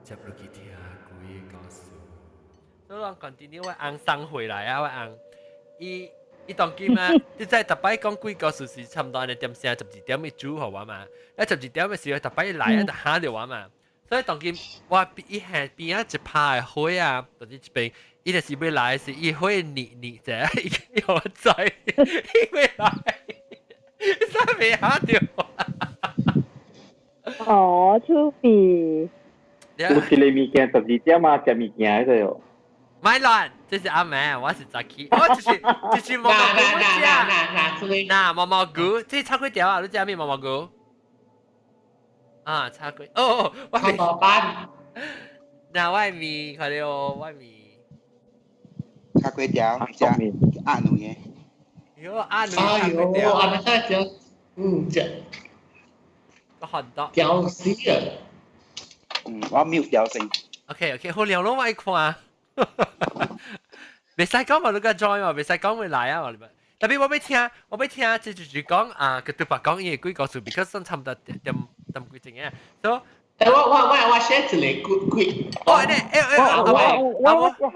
接落去聽鬼故事。所以人 continue 我翁送回來啊，我翁伊伊當今啊，你知逐擺講鬼故事是差不多按呢點聲12點去煮予我嘛，啊十二點的時候逐擺來啊就嚇著我嘛。所以當今我伊下邊仔一拍的火啊，就是一邊，伊就是欲來時，伊火膩膩者，伊予我知，伊欲來，煞袂嚇著我。哦，出皮。有一个物件十二點啊，食物件彼個哦。莫亂，這是暗暝，我是早起，我就是毛毛菇我食。那毛毛菇，這炒粿條啊，你食咩毛毛菇？啊，炒粿，哦，我炒豆瓣。那我的面，看著我的面。炒粿條，食鴨卵的。喲，鴨卵哎喲，按呢食，食。個韓多。屌死啊！我 mute 掉先。 OK，好了，攏愛看。袂使講嘛，你個 join 嘛，袂使講會來啊嘛。特別我欲聽，我欲聽，這就是講啊，佢對白講伊的鬼故事，because 差不多點點幾鐘啊。所以，我寫一个鬼鬼。哦，你欸，我一項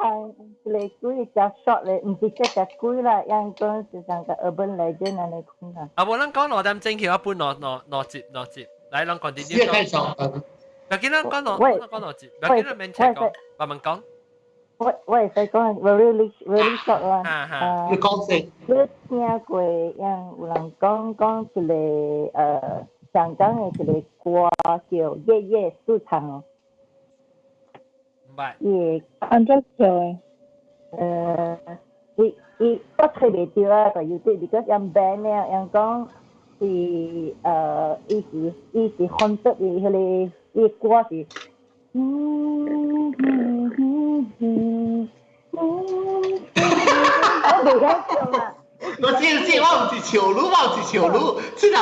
一个鬼誠 short 咧，毋是說誠鬼啦，樣講是像個 urban legend 按呢款啦。啊，無咱講2點鐘去，我分兩兩兩節兩節，來，咱講點點講。不要緊，咱講兩，咱講兩節，不要緊，咱免請講，慢慢講。我會使講 very very short 啦。啊你講先。你聽過樣有人講講一個香港的一個歌叫《夜夜市場》哦。毋捌。伊按怎叫的？伊伊我揣袂著啊，個有啲，because 樣 band 咧，樣講是伊是 haunted 的彼个伊歌是。嗯嗯嗯嗯嗯，我袂曉唱啦。我知知，我毋是笑你，我毋是笑你。這條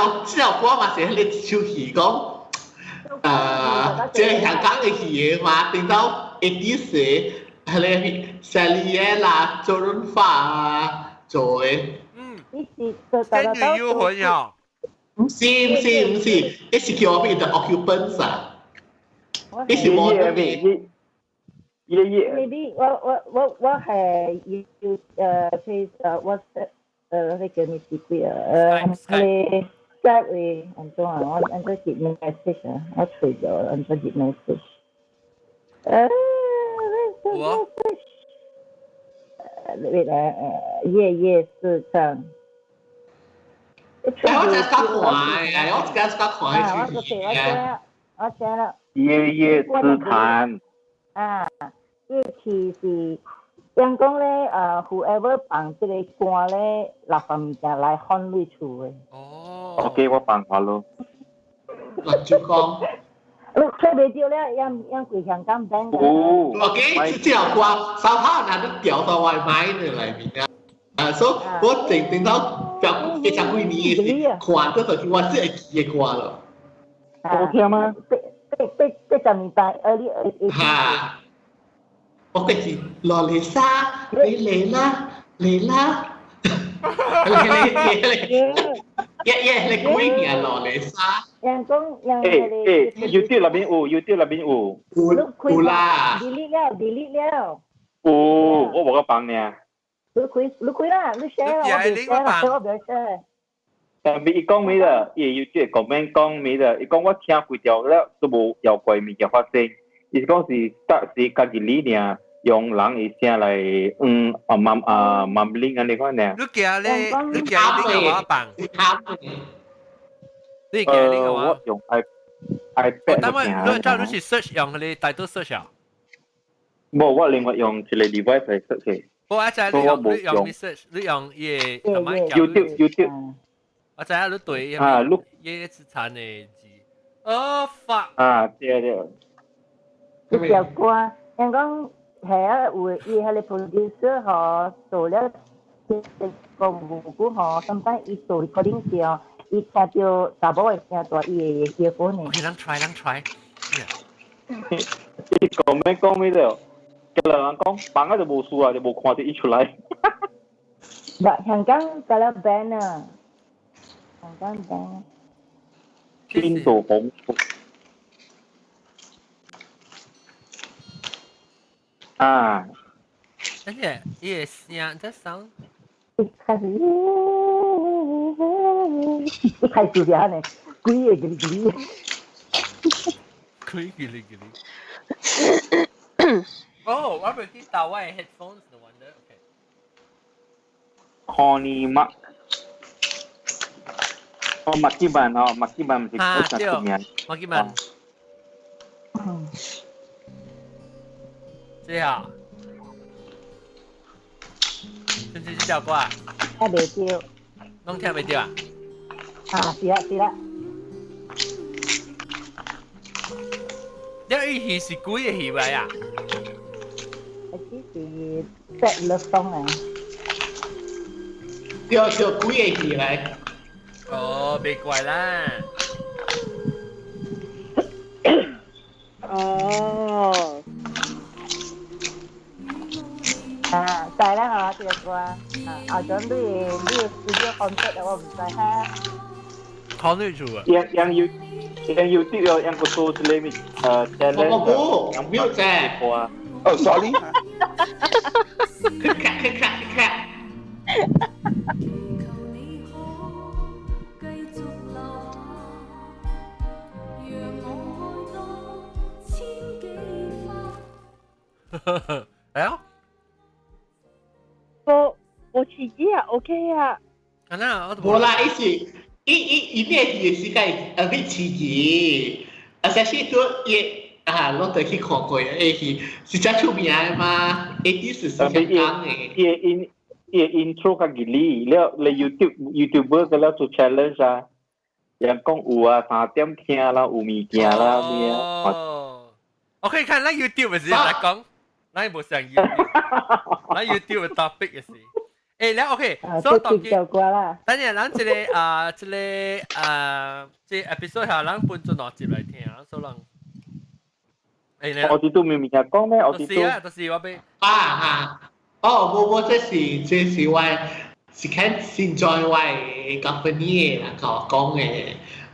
歌嘛是彼个一首戲講，這個香港的戲嘛，等到一啲時，彼个 Sally 啦、周潤發啊做的。伊是做仙女幽魂喲。毋是毋是毋是，伊是叫我變做 Occupants 啊。伊是無夜夜夜夜。 Maybe 我係要去WhatsApp 彼個咩是鬼啊？彼个 Skype 的按怎啊？我按怎接 message 啊？我揣著按怎接 message？我。 wait 啊，夜夜市場。哎，我真係較看的，我真係較看的。我我知啦，我知啦。夜夜之談。啊，伊其是人講咧，whoever 放這個歌咧，垃圾物件來放你厝的。哦。 OK，我放下咯。我就講。你揣袂著了，樣樣規香港 band。哦。 OK，這條歌三下那都掉到我麥的裏面啊。啊，所以我靜靜到表非常幾年的時，看到就是我最會記的歌咯。好聽嗎？八八80年代，early 二。哈！我記住羅麗莎，你嚟啦嚟啦，嚟嚟嚟，耶耶，你鬼名羅麗莎。人講人欸欸，YouTube 那邊有，YouTube 那邊有。有啦。 delete 了，delete 了。有，我無個放呢。你開你開啦，你 share 啦，我袂 share 啦，我袂 share。但係伊講咩啦？伊 YouTube 講講咩啦？伊講我聽幾條了都無妖怪物件發生。伊是講是當時家己理爾，用人的聲來啊慢啊慢拎按呢款爾。你寄咧，你寄你個我放。你寄你個我。我用 iPad。等我，你知你是 search 用彼個大多 search 啊？無，我另外用一個 device 來 search。我知你用 search，你用伊個 YouTube YouTube。我知影你對啊，你夜之殘的字。哦，fuck！啊，對對。這條歌，人講係啊，有伊彼个 producer 吼做了這個無久吼，sometimes 伊做 recording 時吼，伊聽著查某的聲帶伊的 earphone 呢。 OK，咱 try，咱 try。伊講咩講咩的，叫人講放啊就無事啊，就無看著伊出來。嗱，香港甲了 band 啊，香港 band。印度紅。啊。而且伊個聲，這 sound 一開始，一開始就按呢，鬼個嘰哩嘰哩。鬼嘰哩嘰哩。哦，我袂記得我的 headphones，no wonder。Okay。 Connie Mak。哦，麥基文哦，麥基文唔是啊，對，出名。麥基文。這啊，是唔是這條歌啊？聽袂著。攏聽袂著啊？啊，是啦是啦。你伊戲是鬼个戲來啊？這是 sad love song 啊。對對，鬼个戲來。哦，袂怪啦。哦。啊，知啦嗬，這個歌啊，阿長你直接 contact 我毋知哈。 contact 住啊？樣樣要樣要啲哦，樣個做出嚟咪challenge。我冇，沒有啫。哦，sorry。咔咔咔咔。哎呀，我刺激啊，OK 啊。啊那我無啦，伊是伊伊伊咩戲時間啊，變刺激，啊，實是都伊啊，攏得去看過啊，伊是是真出名的嘛，伊啲是香港的。伊 in 伊 intro 較吉利，了你 YouTube YouTuber 個了做 challenge 啊，人講有啊，3點聽啦，有物件啦咩啊。哦，我可以看咱 YouTube 的時來講，咱無上 YouTube，咱 YouTube 的 topic 的是。欸，了 OK，所以當條歌啦。等陣咱這個啊，這個啊，這個 episode 下，咱分做兩集來聽，所以人。欸，我哋都明明講咩？我哋都是啊，就是我俾。啊啊！哦，無無，這是我是看新 join 我 company 的人甲我講的。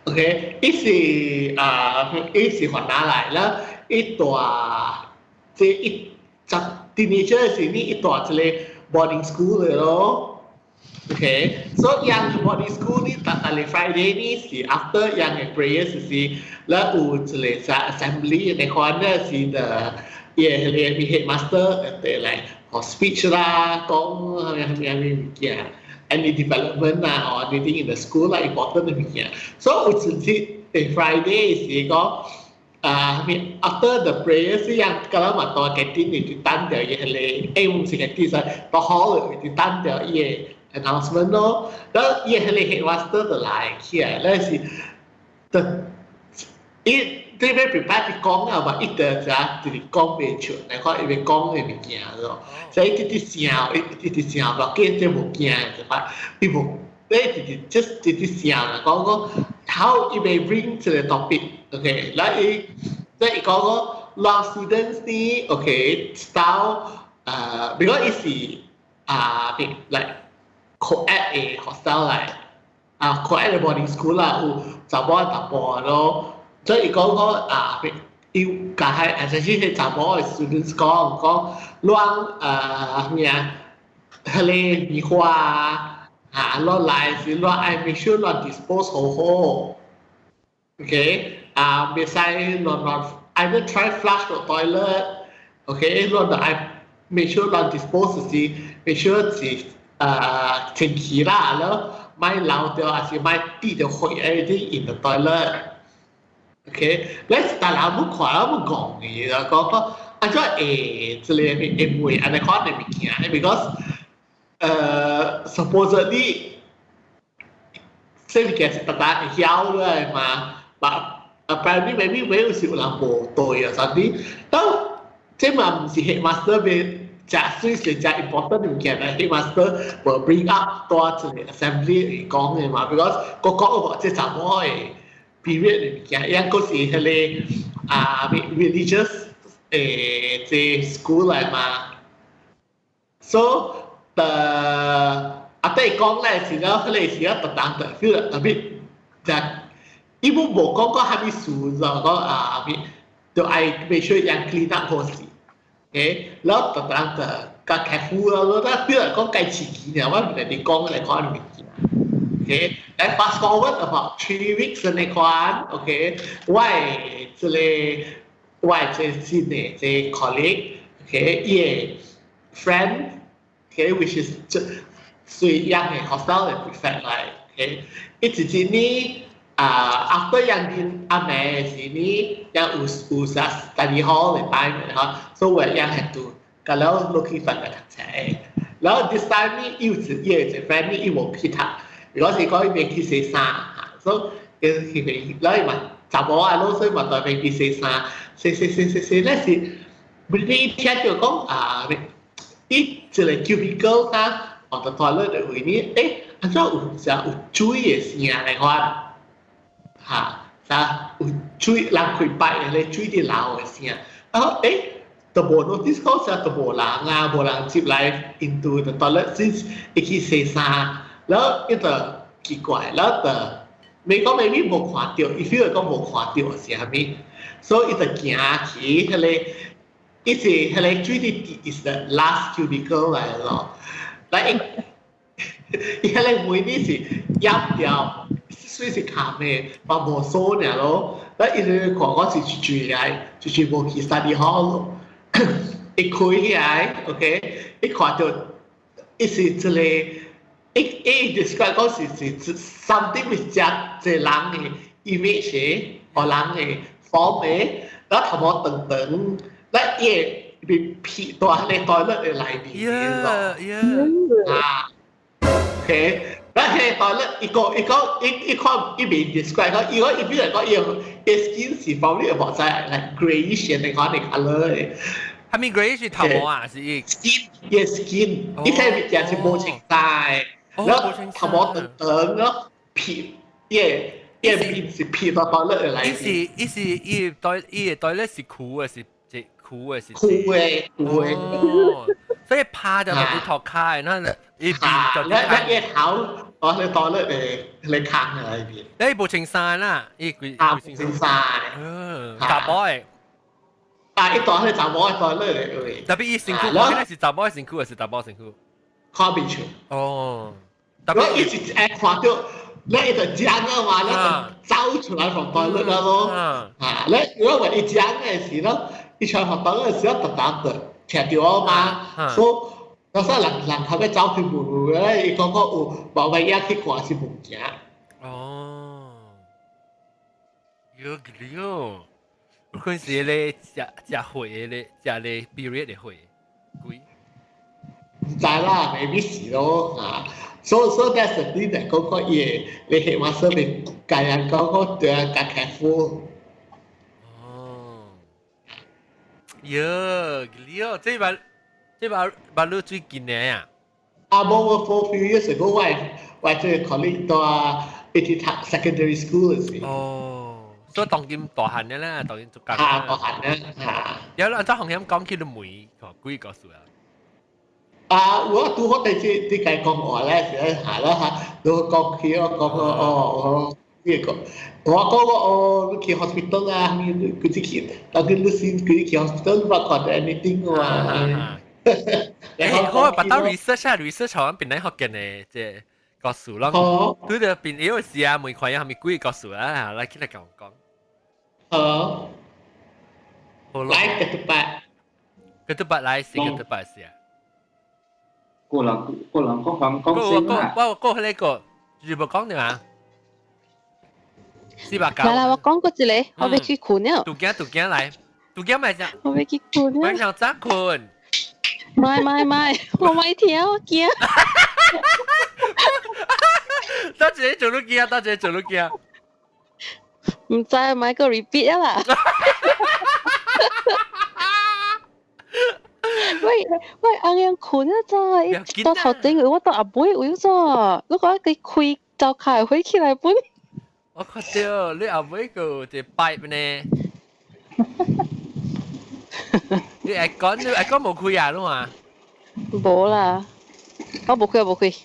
OK，伊是啊，伊是雲南來啦，伊蹛這一十 teenager 時呢，伊蹛一個 boarding school 的咯。OK，so 樣 boarding school 呢，逐逐個 Friday 呢是 after 樣的 prayer 時，了有一個啥 assembly 的款呢是的，伊個彼個 headmaster 會來學 speech 啦，講啥物啥物啥物物件，any development 啊，or anything in the school 啦，important 的物件。所以有陣時 Friday 是講啊，after the prayer 是樣，敢若嘛蹛 canteen 裡就等著伊彼個，欸，毋是 canteen，是蹛 hall 裡就等著伊個 announcement 咯。然後伊個彼個 headmaster 就來起來，那是，就伊對欲 prepare 去講啊嘛，伊就遮就是講袂出，來看伊欲講的物件咯。所以一直想，一直想，落見這無驚就話，伊無，你直直 just 直直想啦，講講 how 伊欲 bring 這個 topic，OK，來伊即伊講講，讓 students 呢，OK，style，because 伊是啊，like co-ed 的 hostel 來，啊 co-ed 的 boarding school 啦，有查某查埔咯。所以伊講講啊，伊共彼especially 彼查某的 students 講講，攏咩啊，彼個棉花啊，啊，攏來時攏愛 make sure 攏 dispose 好好，OK，啊，袂使亂亂 either try flush the toilet，OK，攏著愛 make sure 攏 dispose 時 make sure 是啊清氣啦，了莫留著，還是莫滴著血 everything in the toilet。OK，你但人要看，要戇嘅，講講按怎會這個會問按呢款的物件？because supposedly 這物件是逐逐會曉的嘛，but apparently maybe 有時有人無對啊，啥物？當這嘛毋是 headmaster 欲誠水是誠 important 的物件，但 headmaster 無 bring up 佇一個 assembly 講的嘛，because 個講這查某的 period 的物件，抑閣是彼個啊 religious 這 school 來嘛，so the 啊對講咧是了，彼個時啊特當就 feel a bit 就伊無無講過啥物事，就講啊，就愛 make sure 樣 clean up 好勢。OK，แล้ว特登就較 careful 啦，咯，但比如講計刺激呢，我唔係你講嚟講物件。OK，來 fast forward about 3 weeks 呢款，OK，我這個我這新的這 colleague，OK，伊個 friend，OK，which is 隨樣的 hostel 的 prefect 來，OK，伊直接呢啊，after 樣啲阿妹時呢，樣有有啥 study hall 的 time 哈，所以我樣係讀，個了落去翻來讀冊，然後 this time 呢，伊有一伊個 friend 呢，伊無去讀。如果是講伊袂去洗衫，所以佢去，然後伊嘛查某啊，老所以嘛代袂去洗衫，洗洗洗洗洗，那是，你聽到講啊，伊一個 cubicle 哈，on the toilet 的位呢，欸，按怎有只有水的聲來款，哈，啥有水人開擺的咧，水佇流的聲，然後欸，都無 notice 講啥都無人啊，無人接來 into the toilet since 伊去洗衫。然後伊就奇怪，然後就未講 maybe 無看到，伊 feel 講無看到是啥物，所以伊就行去彼個，伊是彼個水滴 is the last cubicle 來咯，來伊伊彼個門呢是掩掉，水是空的，嘛無鎖爾咯，來伊就看我是住來，就是無去 study hall 咯，伊開起來，OK，伊看到伊是一個。伊伊 describe 講是是 something with 只一個人的 image 的，或人的 form 的，然後頭毛長長，咱伊會被屁大迄個 toilet 的內面咯。 啊，OK，咱彼個 toilet 伊個伊講伊伊看伊未 describe 講，伊講伊比如講伊伊 skin 是 probably 無知 like grayish 的款的 colour 的。係咪 grayish 是頭毛啊？是伊 skin，伊 skin，伊睇物件是無清晒。然後頭毛長長咯，皮，伊個伊個面是皮到 toilet 的內面。伊是伊是伊對伊個 toilet 是舊的，是這舊的是。舊的舊的。哦，所以拍就特別頭卡，那伊邊就。你你個頭，我你 toilet 的你坑的內面。你無穿衫啦，伊規。啊，無穿衫。嗯，查某的。啊，伊蹛彼查某的 toilet 的位。特別伊身軀，我是查某的身軀，還是查某身軀？看袂出。哦。我一直會看到，你伊就講啊嘛，你就走出來從 toilet 啦咯。啊，你如果話伊講的時咯，伊出來從 toilet 時，特特就聽到我嘛，所以嗰時人人頭要走去問咧，伊講講有無位影去看是物件。哦，有個有可能是咧食食血的咧，食咧 period 的血，鬼。唔知啦，maybe 是咯啊。So that's the thing that 講講伊個，你起碼說你教人講講對啊，較 careful。哦，喲，了，這把這把把你最近的啊？啊，無我 for few years ago，我我這個 colleague 到一直讀 secondary school 時。哦，所以當今大漢的啦，當今做工。嚇，大漢的嚇。有啦，怎紅險講起都梅，幾個數啊？啊，我拄好第次啲計講話咧，時下啦嚇，都講起我講個哦，呢個我講個哦，你去 hospital 啊，你佢自去，但佢你先佢去 hospital 冇看到 anything 嘛。誒，我捌到 research 啊，research 好像邊來學見的這故事咯。對著邊有時啊，每看有係咪鬼故事啊？來起來講講。好。好來 ketupat。 ketupat 來是 ketupat 是啊。個人個人講講講先啦。我我嗰個全部講對嘛？490。來來，我講過一個，我欲去睏了。杜驚杜驚來，杜驚咪只。我欲去睏了。我想早睏。莫莫莫，我莫聽，我驚。到一個做你驚，到一個做你驚。毋知，莫閣 repeat 啊啦。喂喂，翁樣睏啊咋？到頭頂位，我到後尾位咋？你看佢開走開火起來本。我看到你後尾個一 pipe 呢？你會講你會講無開啊？你話？無啦，我無開，無開。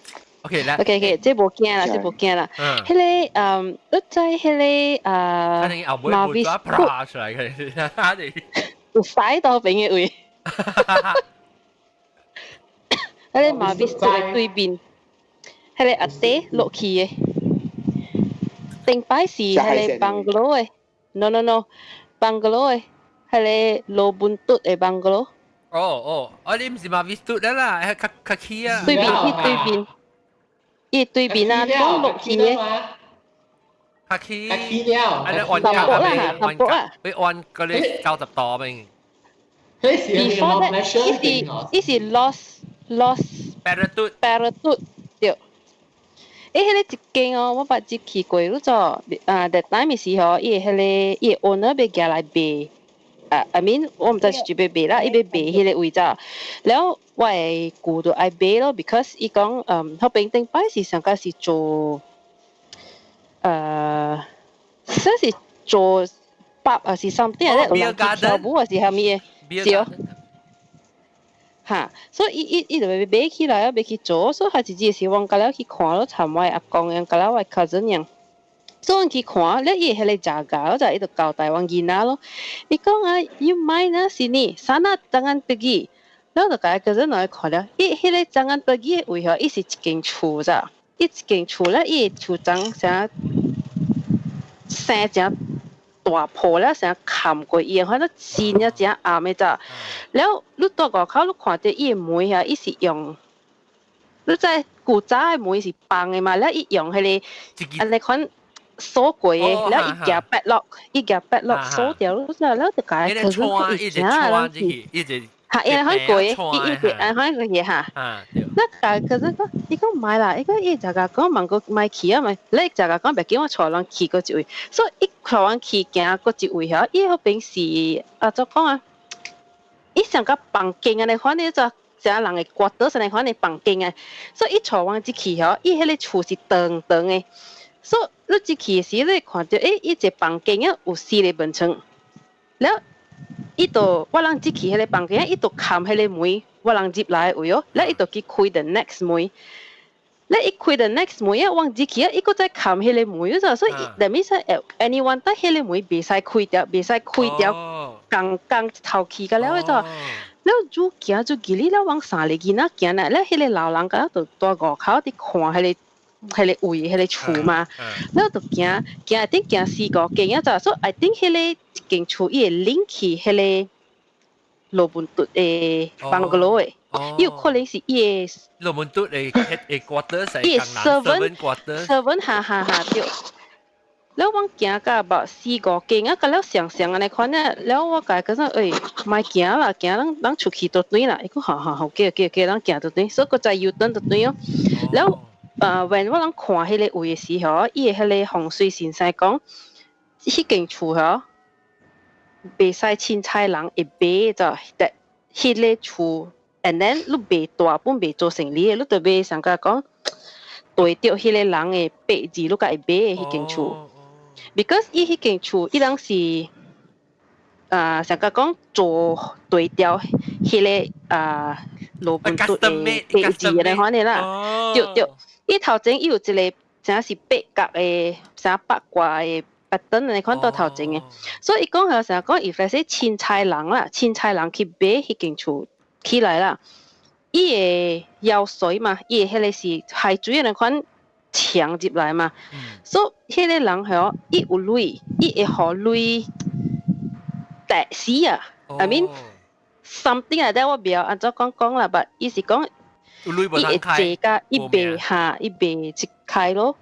OK 啦。 OK OK，這無驚啦，這無驚啦。彼個嗯，你知彼個啊？後尾無抓啪出來嘅，有使到邊個位？彼个 Mavis 的對面，彼個阿弟落去的。頂擺是彼個 bungalow 的，no no no，bungalow 的，彼個羅本篤的 bungalow。哦哦，哦你毋是 Mavis 嘟啦啦，係較較起啊。對面，伊對面，伊對面啊，講落去的。較起。較起了。啊，你按淡薄啦，淡薄啊。你按嗰啲90度咪。 Before that，伊是 lost Paratut Paratut 對。彼個一間哦，我捌入去過，你做啊，that time 時候，伊彼個伊 owner 欲寄來賣，啊，I mean 我毋知是準備賣啦，伊欲賣彼個位置，了我的舅就愛買咯，because 伊講，彼邊頂擺是上個是做，算是做 pub 還是 something 咧，有人去跳舞還是啥物的，是哦。哈，所以伊伊伊就欲買起來啊，欲去做，所以彼一日時阮佮了去看咯，參我阿公樣，佮了我 cousin 樣。所以阮去看，了伊彼個食價，就伊就交代阮囡仔咯。伊講啊，you mind 啊，sini，sana jangan pergi。了就共 cousin 來看了，伊彼個 jangan pergi 的位吼，伊是一間厝咋，伊一間厝咧，伊的厝長啥生誠大破了，成冚過伊，反正真啊誠暗的咋。了，你蹛外口，你看著伊的門啊，伊是用，你知古早的門是放的嘛？了，伊用彼個按呢款鎖過的，了伊夾 padlock，伊夾 padlock 鎖掉，你知了就共可是伊誠人是。哈，伊按款過的，伊伊按款過去哈。那共可是講，伊講毋愛啦，伊講伊食甲講問過莫去啊嘛，你食甲講袂緊，我帶人去過一位，所以伊帶阮去行過一位吼，伊彼邊是啊怎講啊？伊像個房間按呢款，你就啥人會刮倒啥呢款的房間啊，所以伊帶阮入去吼，伊彼個厝是長長的，所以你入去時，你會看著，欸，伊一個房間啊有四個門窗，了。伊就我人入去彼個房間，伊就冚彼個門，我人入來的位哦，了伊就去開 the next 門，了伊開 the next 門啊，我入去啊，伊閣再冚彼個門，所以that means anyone 得彼個門袂使開掉，袂使開掉，仝仝頭去個了，就了愈行愈記哩，了阮三個囡仔行來，了彼個老人家就蹛外口佇看彼個位，彼個厝嘛，了就行行一定行四五間啊，就所以 I think 彼個一間厝伊會 link 去彼個羅文頓的 bungalow 的，伊有可能是伊的羅文頓的 quarter 伊的 servant quarter servant 哈哈哈對。了阮行到about 四五間啊，佮了相相按呢款咧，了我共伊講，欸，莫行啦，行咱咱出去倒轉啦。伊講好好好，okay okay okay，咱行倒轉，所以閣再 U turn 倒轉哦。了，when 我人看彼個位的時候，伊的彼個風水先生講，彼間厝吼，袂使凊彩人會買就得彼個厝，and then 你袂大本袂做生意的，你著買上甲講對著彼個人的八字，你才會買的彼間厝。Because 伊彼間厝，伊人是啊，上甲講做對調彼個啊羅本篤的八字按呢款的啦，對對。伊頭前伊有一個啥是八角的，啥八卦的 pattern 按呢款蹛頭前的，所以伊講好成講，if let's say 凊彩人啦，凊彩人去買彼間厝起來啦，伊會枵水嘛，伊會彼個是海水按呢款牆入來嘛，所以彼個人吼，伊有鐳，伊會予鐳跌死啊，I mean something like that 我袂曉按怎講講啦，but 伊是講。伊會坐甲伊袂哈，伊袂一開咯。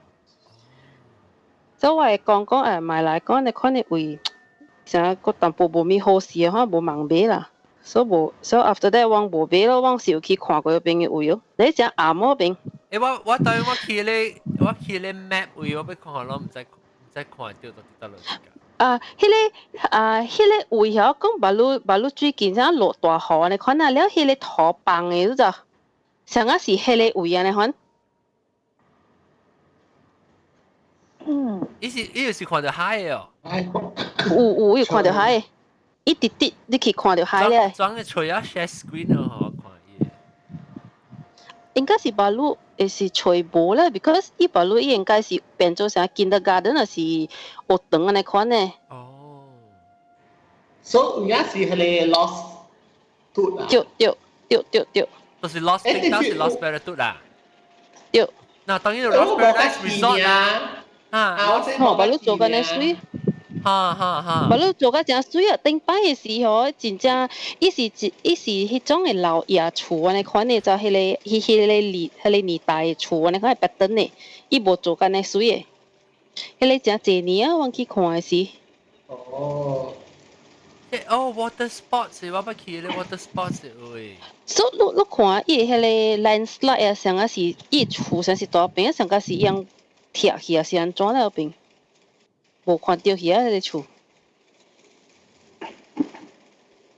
所以我會講講買來講，你看你位，啥閣淡薄無物好勢的話，無茫買啦。所以無，所以 after that 我無買咯，我是有去看過彼邊的位咯。你誠暗嗰邊。欸，我對我去咧，我去咧 map 位，我欲看咯，毋知看著到佇佗落。啊，彼個啊，彼個位吼，講馬路馬路最近啥落大雨按呢款啊，了彼個土崩的，你知？上個是彼個位按呢款。伊是看著海的哦。有有，有看著海的，一直直你去看著海咧。裝個揣啊 share screen 哦，我看伊。應該是馬路會是揣無咧，because 伊馬路伊應該是變做啥 kindergarten 還是學堂按呢款呢。哦。所以有影是彼個 lost。嘟啊！對對對對對。就是 Lost 頂頭是 Lost Parachute 啦。對。嗱，當然 Lost Paradise Resort 啦。啊，吼，把你做緊咧水。哈哈哈！無你做甲誠媠啊！頂擺的時候，真正伊是一伊是彼種的老爺厝按呢款的，就彼個彼彼個年彼個年代的厝按呢款的 pattern 的，伊無做甲按呢媠的。彼個誠濟年啊，阮去看的時。哦。哦，water sports 我捌去咧 water sports 喂。所以你你看伊的彼個 landslide 啊，啥啊是伊厝啥是大邊，啥個是用拆去啊，是按怎了邊？無看著去啊！彼個厝。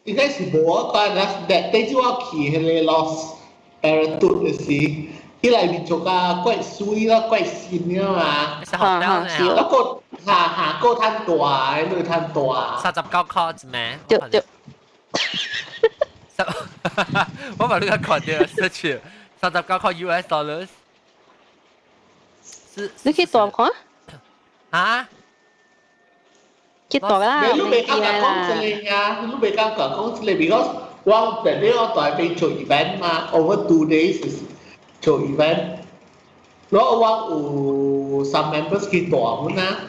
應該是無我看那那對住我去彼個 Lost Parachute 的時，彼內面做甲怪媠啦，怪新了嘛。哈哈，是哦。個哈哈，個趁大，彼個趁大。 39塊一咩？對對。十，我把呢個看著 search，39塊 US dollars。是。你去大看？啊？去大啦，你未敢講這個啊？你未敢講這個，because 我特別我大邊做 event 嘛，over 2 days 做 event。我我有 some members 去大滿啊。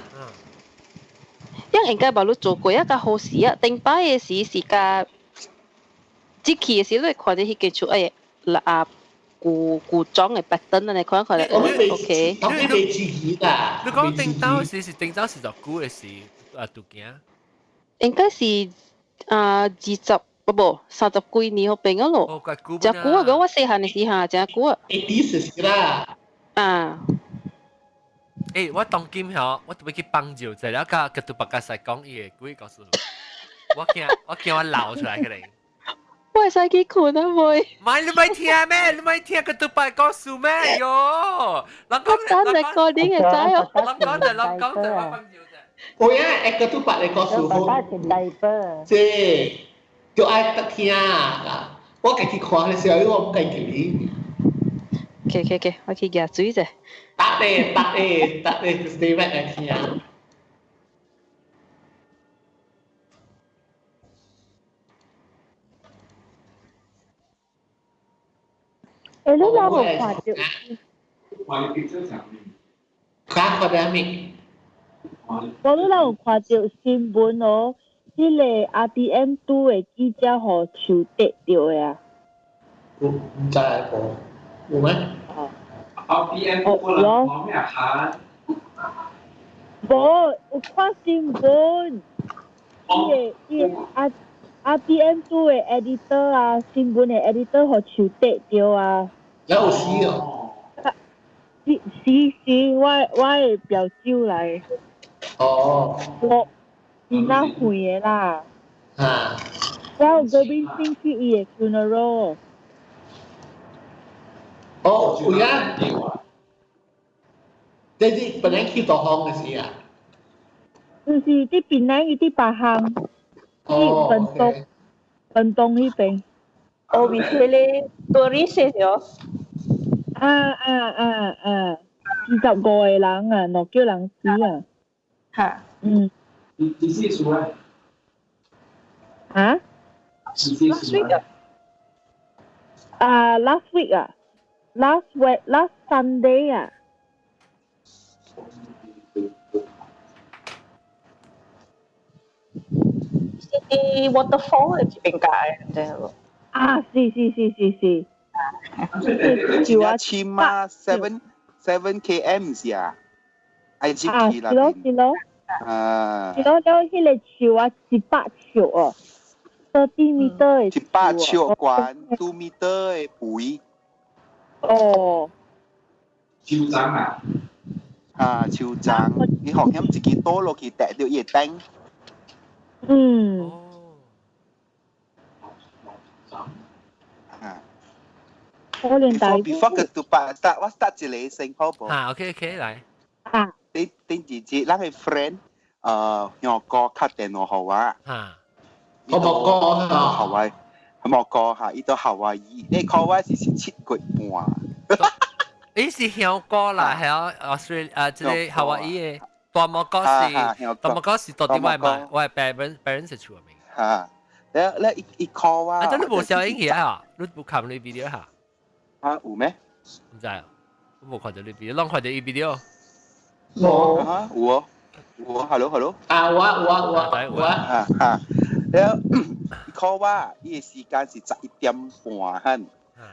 因應該無你做過一個好事啊！頂擺的時是甲，這去的時你會看著彼間厝哎，啊舊舊裝的 pattern 按呢看看咧，OK。我未注意啦。你講頂頭時是頂頭是就久的時啊，拄行。應該是啊20不不30幾年嗰邊咯。哦，怪久。誠久啊！我細漢的時哈，誠久啊。 80時啦。啊。欸，我當今吼，我特別去幫助，就了甲甲杜白家使講伊的鬼故事。我驚我驚我流出來可能。我會使去睏啊妹。唔係你咪聽咩？你咪聽個杜白故事咩？喲，人講等嚟過年會知哦。人講就人講就我幫助啫。我呀，一個杜白的故事好。這就愛得聽啊！我家己看的時候，我毋家己理。 OK OK OK，我去蜈水者。得咧得咧得咧，stay back 來聽。欸，你哪無看著？看看著咩？我你哪有看著新聞哦？彼個 RTM 拄的記者予樹跌著的啊？有，毋知無？有咩？RTM 可能看咩下？無，有看新聞。伊個伊個 R RTM 拄的 editor 啊，新聞的 editor 予樹跌著啊。有死哦！是是是，我我的表舅來。哦。我是那遠的啦。啊。然後嗰邊先去伊的 funeral。哦，有啊。這是本來去導航的時啊。就是佇檳榔，伊佇別項。哦。檳東，檳東彼邊。哦，為迄個 tourist 哦。啊啊啊啊！25個人啊，若叫人死啊。哈。嗯。幾時數啊？啊？幾時數啊？啊，last week 啊，last week last Sunday 啊。是啲 waterfall 這邊界，唔知無？啊，是是是是是。真正深啊，7 7 km 是啊，愛入去啦。啊，是咯是咯。啊。是咯，了彼個樹啊，100尺哦，30 meter 的。100尺懸，2 meter 的肥。哦。樹樁啊！啊，樹樁，你學險一支倒落去，跌著伊會頂。嗯。啊。可能大。 Before 個杜白 start，我 start 一個先好無？啊，OK OK，來。啊。頂頂一日，咱個 friend，香哥敲電話予我。啊。我莫哥夏威，莫哥嚇，伊到夏威夷，你看我是7月半。伊是香港啦，係啊，Australia 啊，這個夏威夷的大摩哥是大摩哥是到底我嘛，我係 parents 住面。嚇，咧咧伊伊 call 我。啊，真係無效應起啊！你無看你 video 哈？啊，有咩？毋知啊，我無看著你 video，攏看著伊 video。無啊，有哦，有哦，hello hello。啊，有啊有啊有啊有啊。啊啊，了伊 call 我，伊的時間是11點半很。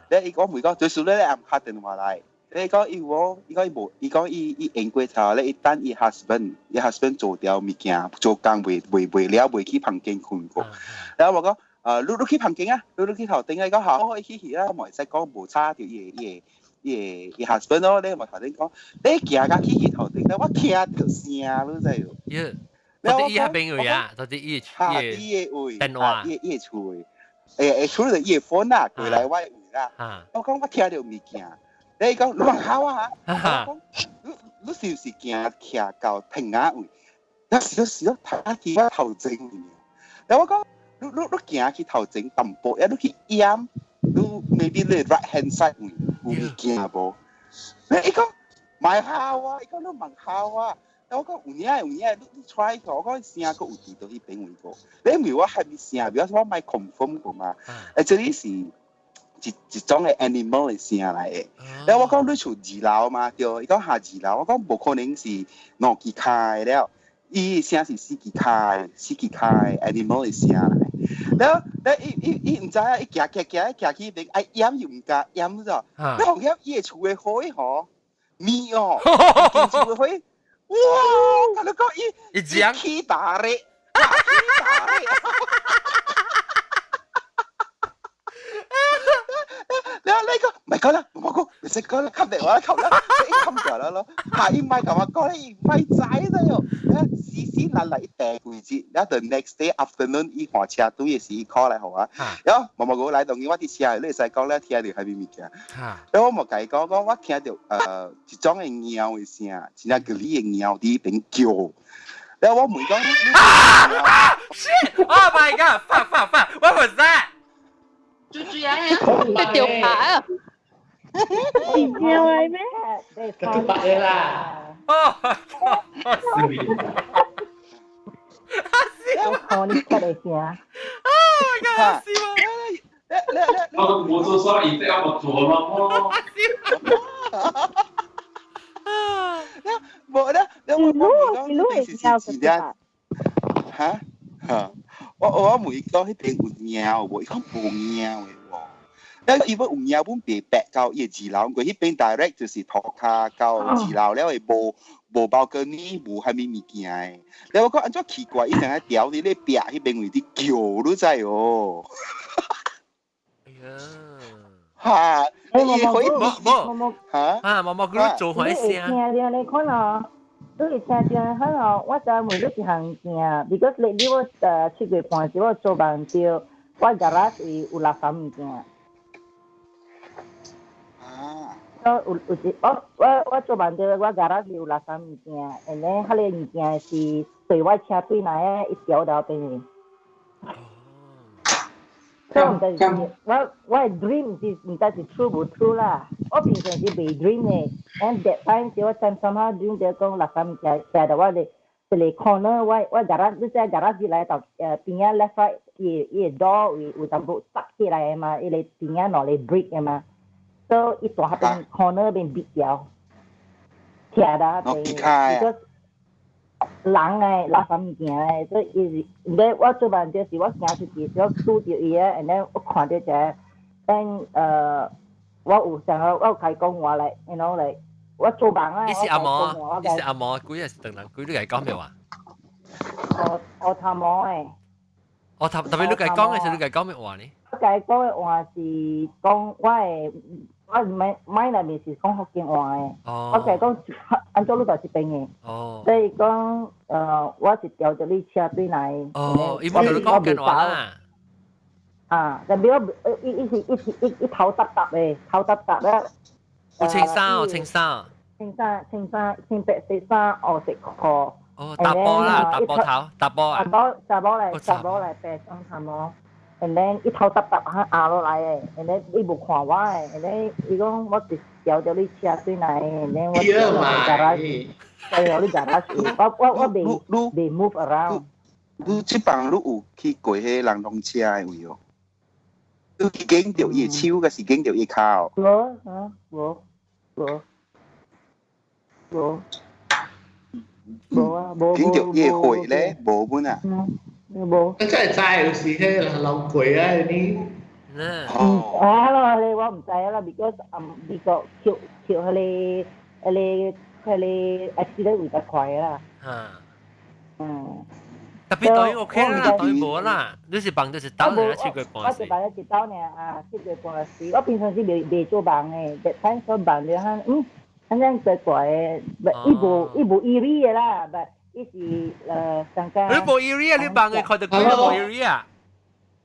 咧伊講每個就是咧暗敲電話來，咧講伊有伊講伊無，伊講伊伊用過頭咧，伊等伊 husband，伊 husband 做掉物件，做工未未未了，未去房間睏過。然後我講，你你去房間啊，你你去頭頂啊，伊講好，伊去去啦，嘛會使講無吵著伊的伊的伊的伊 husband 咯，你嘛頭頂講，你行到去去頭頂咧，我聽著聲，你知無？耶，到底伊彼邊位啊？到底伊伊的位，電話，伊伊的厝位，誒誒，厝的伊的 phone 啊，過來我的位啦。我講我聽著物件，你講你問好啊？我講你你是毋是行徛到棚仔位？那是咯是咯，他去我頭前面。然後我講你你你行去頭前淡薄，啊你去掩，你 maybe 你 right hand side 位有物件無？你伊講莫好啊，伊講你問好啊。我講有影有影，你你 try 我講聲閣有佇倒彼邊位個。你因為我還沒聲，表示我莫 confirm 過嘛。誒，這裡是一一種的 animal 的聲來的。然後我講你厝二樓嘛，對，伊講下二樓，我講無可能是兩支跤的了，伊的聲是四支跤的，四支跤的 animal 的聲來。然後，咧伊伊伊毋知影，伊行行行行去彼邊，愛掩又毋敢掩咗。你紅險伊的厝的火吼，面哦，間厝的火。哇！我同你講，伊伊講起大咧，起大咧。你話你講唔係講啦，唔好講，唔使講啦，冚電話啦，冚啦，伊冚掉啦咯。下伊唔係同我講，伊唔係知啦喲。死死爛爛一訂幾節，然後 the next day afternoon 伊換車隊的時，伊 call 來予我。然後毛毛哥來當今我佇車，你會使講咧聽著啥物物件。然後我嘛共伊講，講我聽著一種的貓的聲，真正吉利的貓佇彼邊叫。然後我問講，Shit! Oh my god! Fuck! Fuck! Fuck! What was that? 豬豬啊！你掉牌啊！是貓來咩？佢白啦！哦，我看你出來聲。 Oh my god！死我！我我做生意，我做咯。無咧，你我我問講，是是是嚇嚇，我我問伊講彼邊有貓無？伊講無貓的喎。了伊欲有貓，阮袂白到伊的二樓，因為彼邊 direct 就是塗跤到二樓了，會無無 balcony，無啥物物件的。了我講按怎奇怪，伊成日調佇咧壁彼邊位佇叫，你知哦？哎呀！嚇！伊可以無無嚇啊！毛毛佢做回聲。聽著你看哦，你會聽著可能我知問你一項件，because 你你我7月半時我做夢著，我 garage 有垃圾物件。啊！我有有一我我我做夢著，我 garage 有垃圾物件，and then 彼个物件是對我車對來的一條條邊的。所以毋知是我我的 dream 是毋知是 true 無 true 啦。我平常是袂 dream 的，and that time 是我 somehow dream 著講垃圾物件徛佇我的一个 corner，我我 garage 你知 garage 來頭邊仔 left right 伊伊个 door 有有淡薄塞起來的嘛，伊个邊仔兩个 brick 的嘛，所以伊大彼邊 corner 邊逼掉，徛佇彼邊。人誒，垃圾物件誒，所以伊是，咧我做夢就是我行出去，我拄著伊個，and then 我看著一个，then 我有想我有共伊講話咧，you know 咧，我做夢啊，你是阿毛，你是阿毛，鬼係唐人鬼，你共伊講咩話？我我頭毛誒。哦，特特別你共伊講的時，你共伊講咩話呢？我共伊講的話是講我的。我買買內面是講福建話的，我共伊講按怎你就是邊的，所以講我是調著你車對來。哦，伊無共你講福建話啦。啊，特別我伊伊是伊是伊伊頭耷耷的，頭耷耷咧。有穿衫，有穿衫。穿衫穿衫穿白色衫，黑色褲。哦，查埔啦，查埔頭，查埔啊。查埔查埔來，查埔來白雙頭毛。and then 伊頭耷耷哈壓落來的，and then 伊無看我的，and then 伊講我是調著你車對來，and then 我就 garage，對，我你 garage，我我我袂袂 move around。你這幫你有去過彼人攏車的位哦？你去見著伊的手，抑是見著伊跤？無啊，無無無無啊，無見著伊的血咧，無本啊？無。你真係知有時彼人老鬼啊，你。哦。啊咯，你我毋知啦，because 美國扣扣彼個 accident 會較快啦。嗯。特別對 OK 啦，對無啦，你是幫就是兜爾7個半。我是幫咗一兜爾啊，七個半時。我平常時袂袂做夢的，that time 所夢著哈，反正怪怪的，伊無伊無 eerie 的啦，but 伊是上加。你無 eerie 啊？你夢的看著鬼都無 eerie 啊？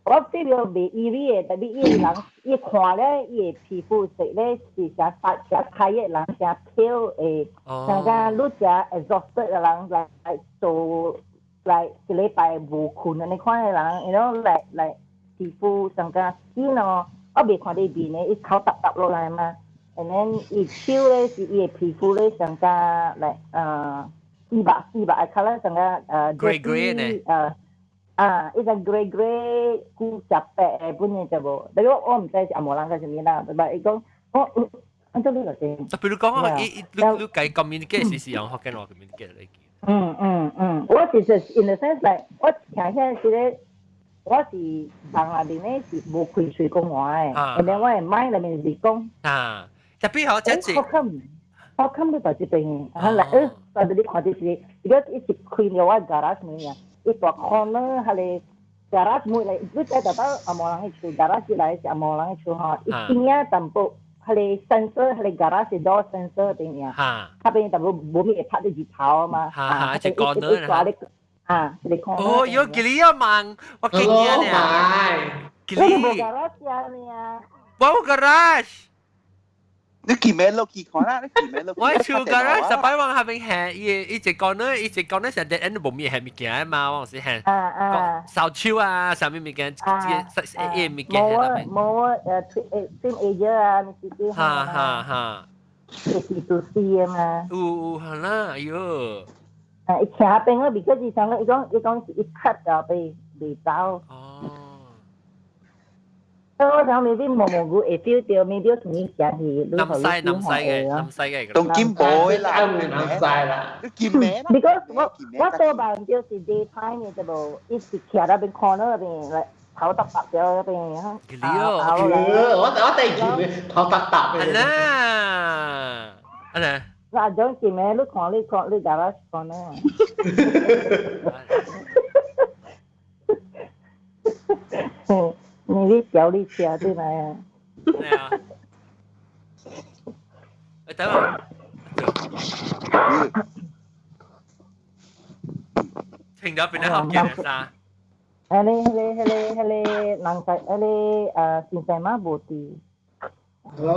我對著袂 eerie 的，特別伊人伊看咧，伊的皮膚色咧是誠發誠開的人，誠 pale 的，像講你誠 exhausted 的人來做。來一禮拜無睏按呢款的人，you know， 來皮膚上加 skin 哦，我袂看你面的，伊頭沓沓落來嘛，and then 伊手咧是伊的皮膚咧上加來四白四白的 colour 上加grey grey 呢？啊，伊個 grey grey 古食白的本的就無，但我毋知是紅毛人還是啥物啦，但伊講我按照你來講。比如講，伊你你共 communicate 是用福建話 communicate 嚟。嗯嗯嗯，我其實 in the sense like 我聽起來是咧，我是夢內面咧是無開喙講話的，and then 我的 mind 內面是講啊，特別好，這是好看，好看你到這邊，啊來，但是你看這是，如果一直開了我 garage 門啊，一大 corner 彼個 garage 門來，你知道到紅毛人的厝，garage 來是紅毛人的厝吼，伊邊仔淡薄。彼個 sensor，彼個 garage door sensor 邊啊，彼邊淡薄無物會拍到日頭嘛，啊，一個 corner 啊，一個 corner。哦，有幾哩啊夢，我記得呢。幾哩？我無 garage 啊，我有 garage。你記咩落去看啦？你記咩落？我厝 garage 十擺往下邊行，伊一個 corner，一個 corner 成 dead end 無物係物件嘛，我是行。掃帚啊，啥物物件，這個伊物件。無啊，無啊，誒，same age 啊，你是啲。哈哈哈。是都是啊嘛。有有係啦，哎喲。啊，伊徛邊啊，because 伊想講，伊講伊講是伊 cut 掉被袂走。哦。我想 maybe 毛毛菇會 feel 到，maybe 同伊寫去。南西南西嘅，南西嘅。當金箔啦，南西啦。你見咩？Because 我我做夢就是 daytime 嘅啫無，伊是徛喺邊 corner 邊來頭耷耷咗邊嚇。我我第見你頭耷耷嘅。係啦，係啦。嗱，種見咩？你看你看你 garage corner。你去調你車對來啊？對啊。等下。停咗邊啲學件衫？迄個、迄個、迄個、迄個人仔，彼個先生媽無佇。 Hello。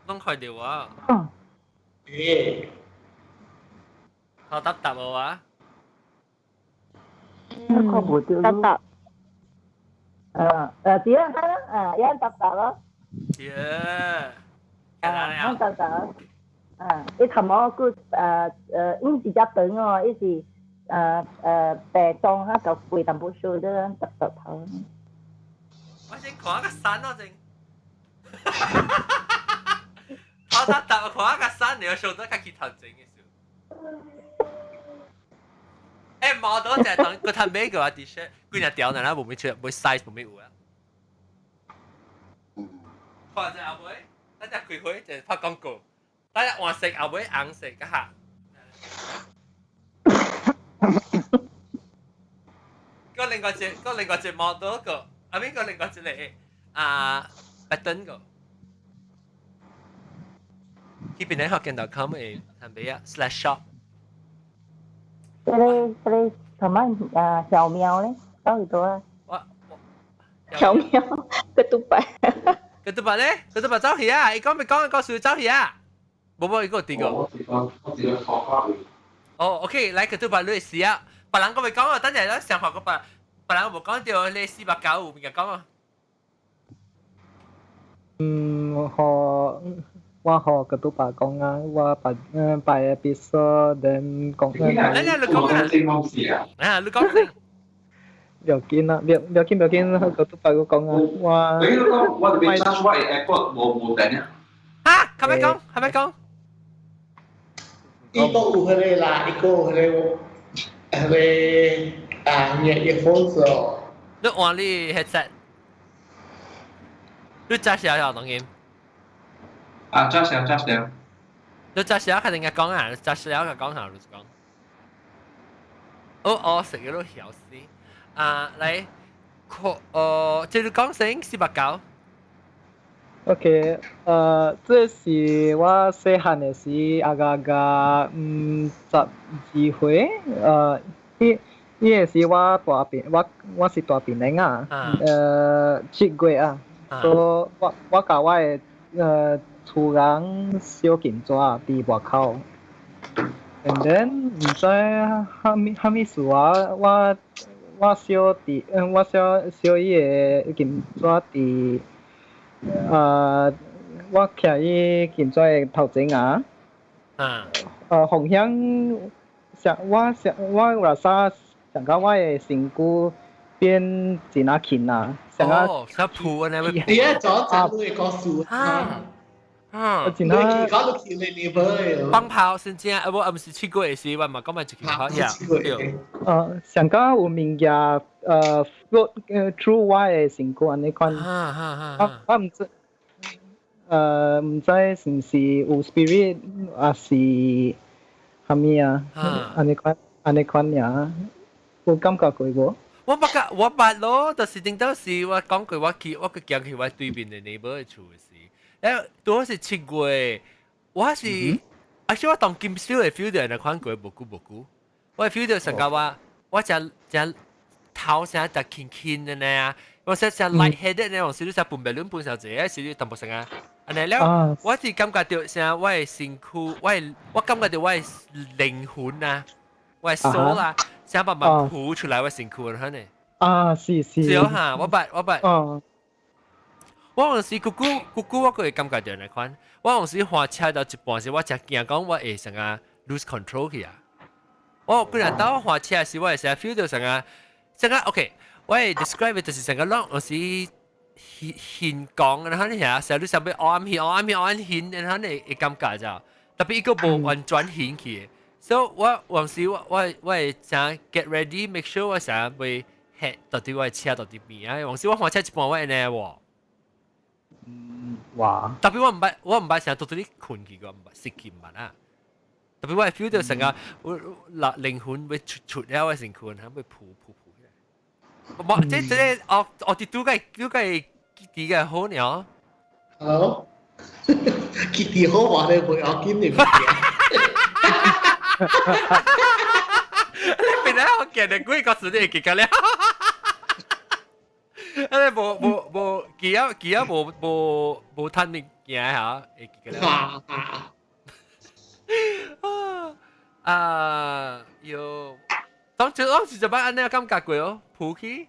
攏開掉啊！咦？頭耷耷無啊？看無著。耷耷。對啊，啊，一樣搭搭咯。耶！啊，搭搭。啊，伊頭毛閣伊是只長哦，伊是白裝哈，就背淡薄小啲，搭搭頭。我先看個山咯，先。頭搭搭看個山，你要小得較去頭前嘅時候。誒，毛多隻當佢睇咩嘅話 T-shirt，幾日掉嗱，無咩出，無 size 無咩有啊。看者後尾，等陣開會就拍廣告，等陣黃色後尾紅色個下。個另外隻，個另外隻毛多個，阿邊個另外一個啊，白燈個。去邊咧學見到 com 嘅係咪啊？/shop。這個這個什麼啊？小喵咧，到底多啊？我小喵，ketupat。 ketupat 咧，ketupat 走去啊！伊講咪講講說走去啊！無無，伊個第個。我是講，我是講錯哦，OK，來 ketupat 你試啊！別人講咪講啊，等陣咱想法個別，別人無講到你490物件講啊。嗯，予我學個都白講啊，我白拜 episode then 講。嚟嚟，你講啊！啊，你講先。不要緊啦，不要緊不要緊，個都白講啊，我。你講我特別 charge 我 airport 無無電啊。嚇？係咪講？係咪講？伊個有彼個啦，伊個有彼個彼個啊，咩 earphones 哦。你換你 headset，你揸小小當然。啊，揸小揸小。你揸小肯定係講啊，揸小就講下，你講。哦哦，食咗都曉死。啊，嚟，哦，這你講成489。 OK，這是我細漢的時，阿個個12歲，伊伊個時我大病，我是大病人啊，7月啊，所以我共我的厝人燒金紙佇外口，and then 毋知蝦米蝦米事啊，我燒佇，我燒燒伊个金紙佇。我徛伊金紙的頭前啊，方向上我上我有啥上到我的身軀變真啊輕啊，上啊，哦，想鋪啊，你你一早就會告訴啊，啊，真啊，講到起你你不放炮先正，啊，我唔是七月時，我嘛講埋一句好呀，對。上到有物件float through 我的身軀按呢款，我毋知，毋知是毋是有 spirit 還是蝦米啊？按呢款按呢款爾，有感覺過無？我捌個，我捌咯，就是頂到時我講過我去行去我對面的 neighbor 的厝時，拄好是7月，我是，啊，是我當今少會 feel 到那款過無久無久，我會 feel 到成個我誠誠頭成特輕輕的呢，我說誠 light-headed 呢，有時你誠分袂論分小濟，時你淡薄成啊，按呢了，我是感覺到成我的身軀，我感覺到我的靈魂啊，我的 soul 啊，成慢慢浮出來我身軀了呢。啊，是是。是哦哈，我捌我捌。我有時久久久久，我閣會感覺到那款。我有時駛車到一半時，我誠驚講我會成個 lose control 去啊。我本來當我駛車時，我會成 feel 到成個成個 OK。我會 describe 就是成個攏有時現講，然後你遐成日你想欲按去按去按現，然後你會感覺就特別伊個無完全現去。所以我有時我會誠 get ready，make sure 我成會 head 到底我的車到底邊啊。有時我駛車一半我會按呢喎。哇！特別我毋捌成日到底困去個，毋捌失去毋捌啊。特別我會 feel 到成個我靈魂會出出了我身軀，係會浮浮浮起來。無，這我我啲拄個記得個好呢。 Hello，記得好話你會要緊你。你本來我見你幾個字你會記得了。啊！你無無無記啊記啊無無無趁物件嚇，會記得了。啊，有，當時當時就捌按呢感覺過哦，浮起。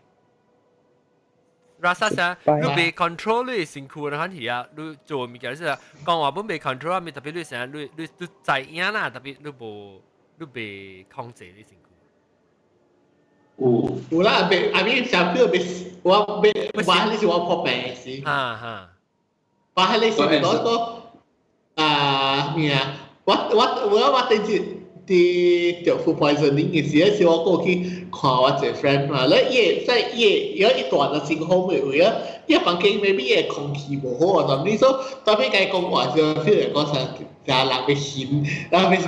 rasa 啥，你袂 control 你身軀的款去啊，你做物件是講話本袂 control 啊，特別你成日你知影啦，特別你無你袂控制你身軀。有有啦，袂，I mean 小朋友袂，我袂，我彼是我破病時。哈哈。我彼是講講啊咩啊？我頂次佇著 food poisoning 嘅時，時我過去看我一個 friend 嘛，咧伊在伊有一段的真好嘅位啊，伊房間 maybe 伊空氣無好啊，但你說當邊共伊講話時，feel 講啥，啥人欲眩，然後欲欲死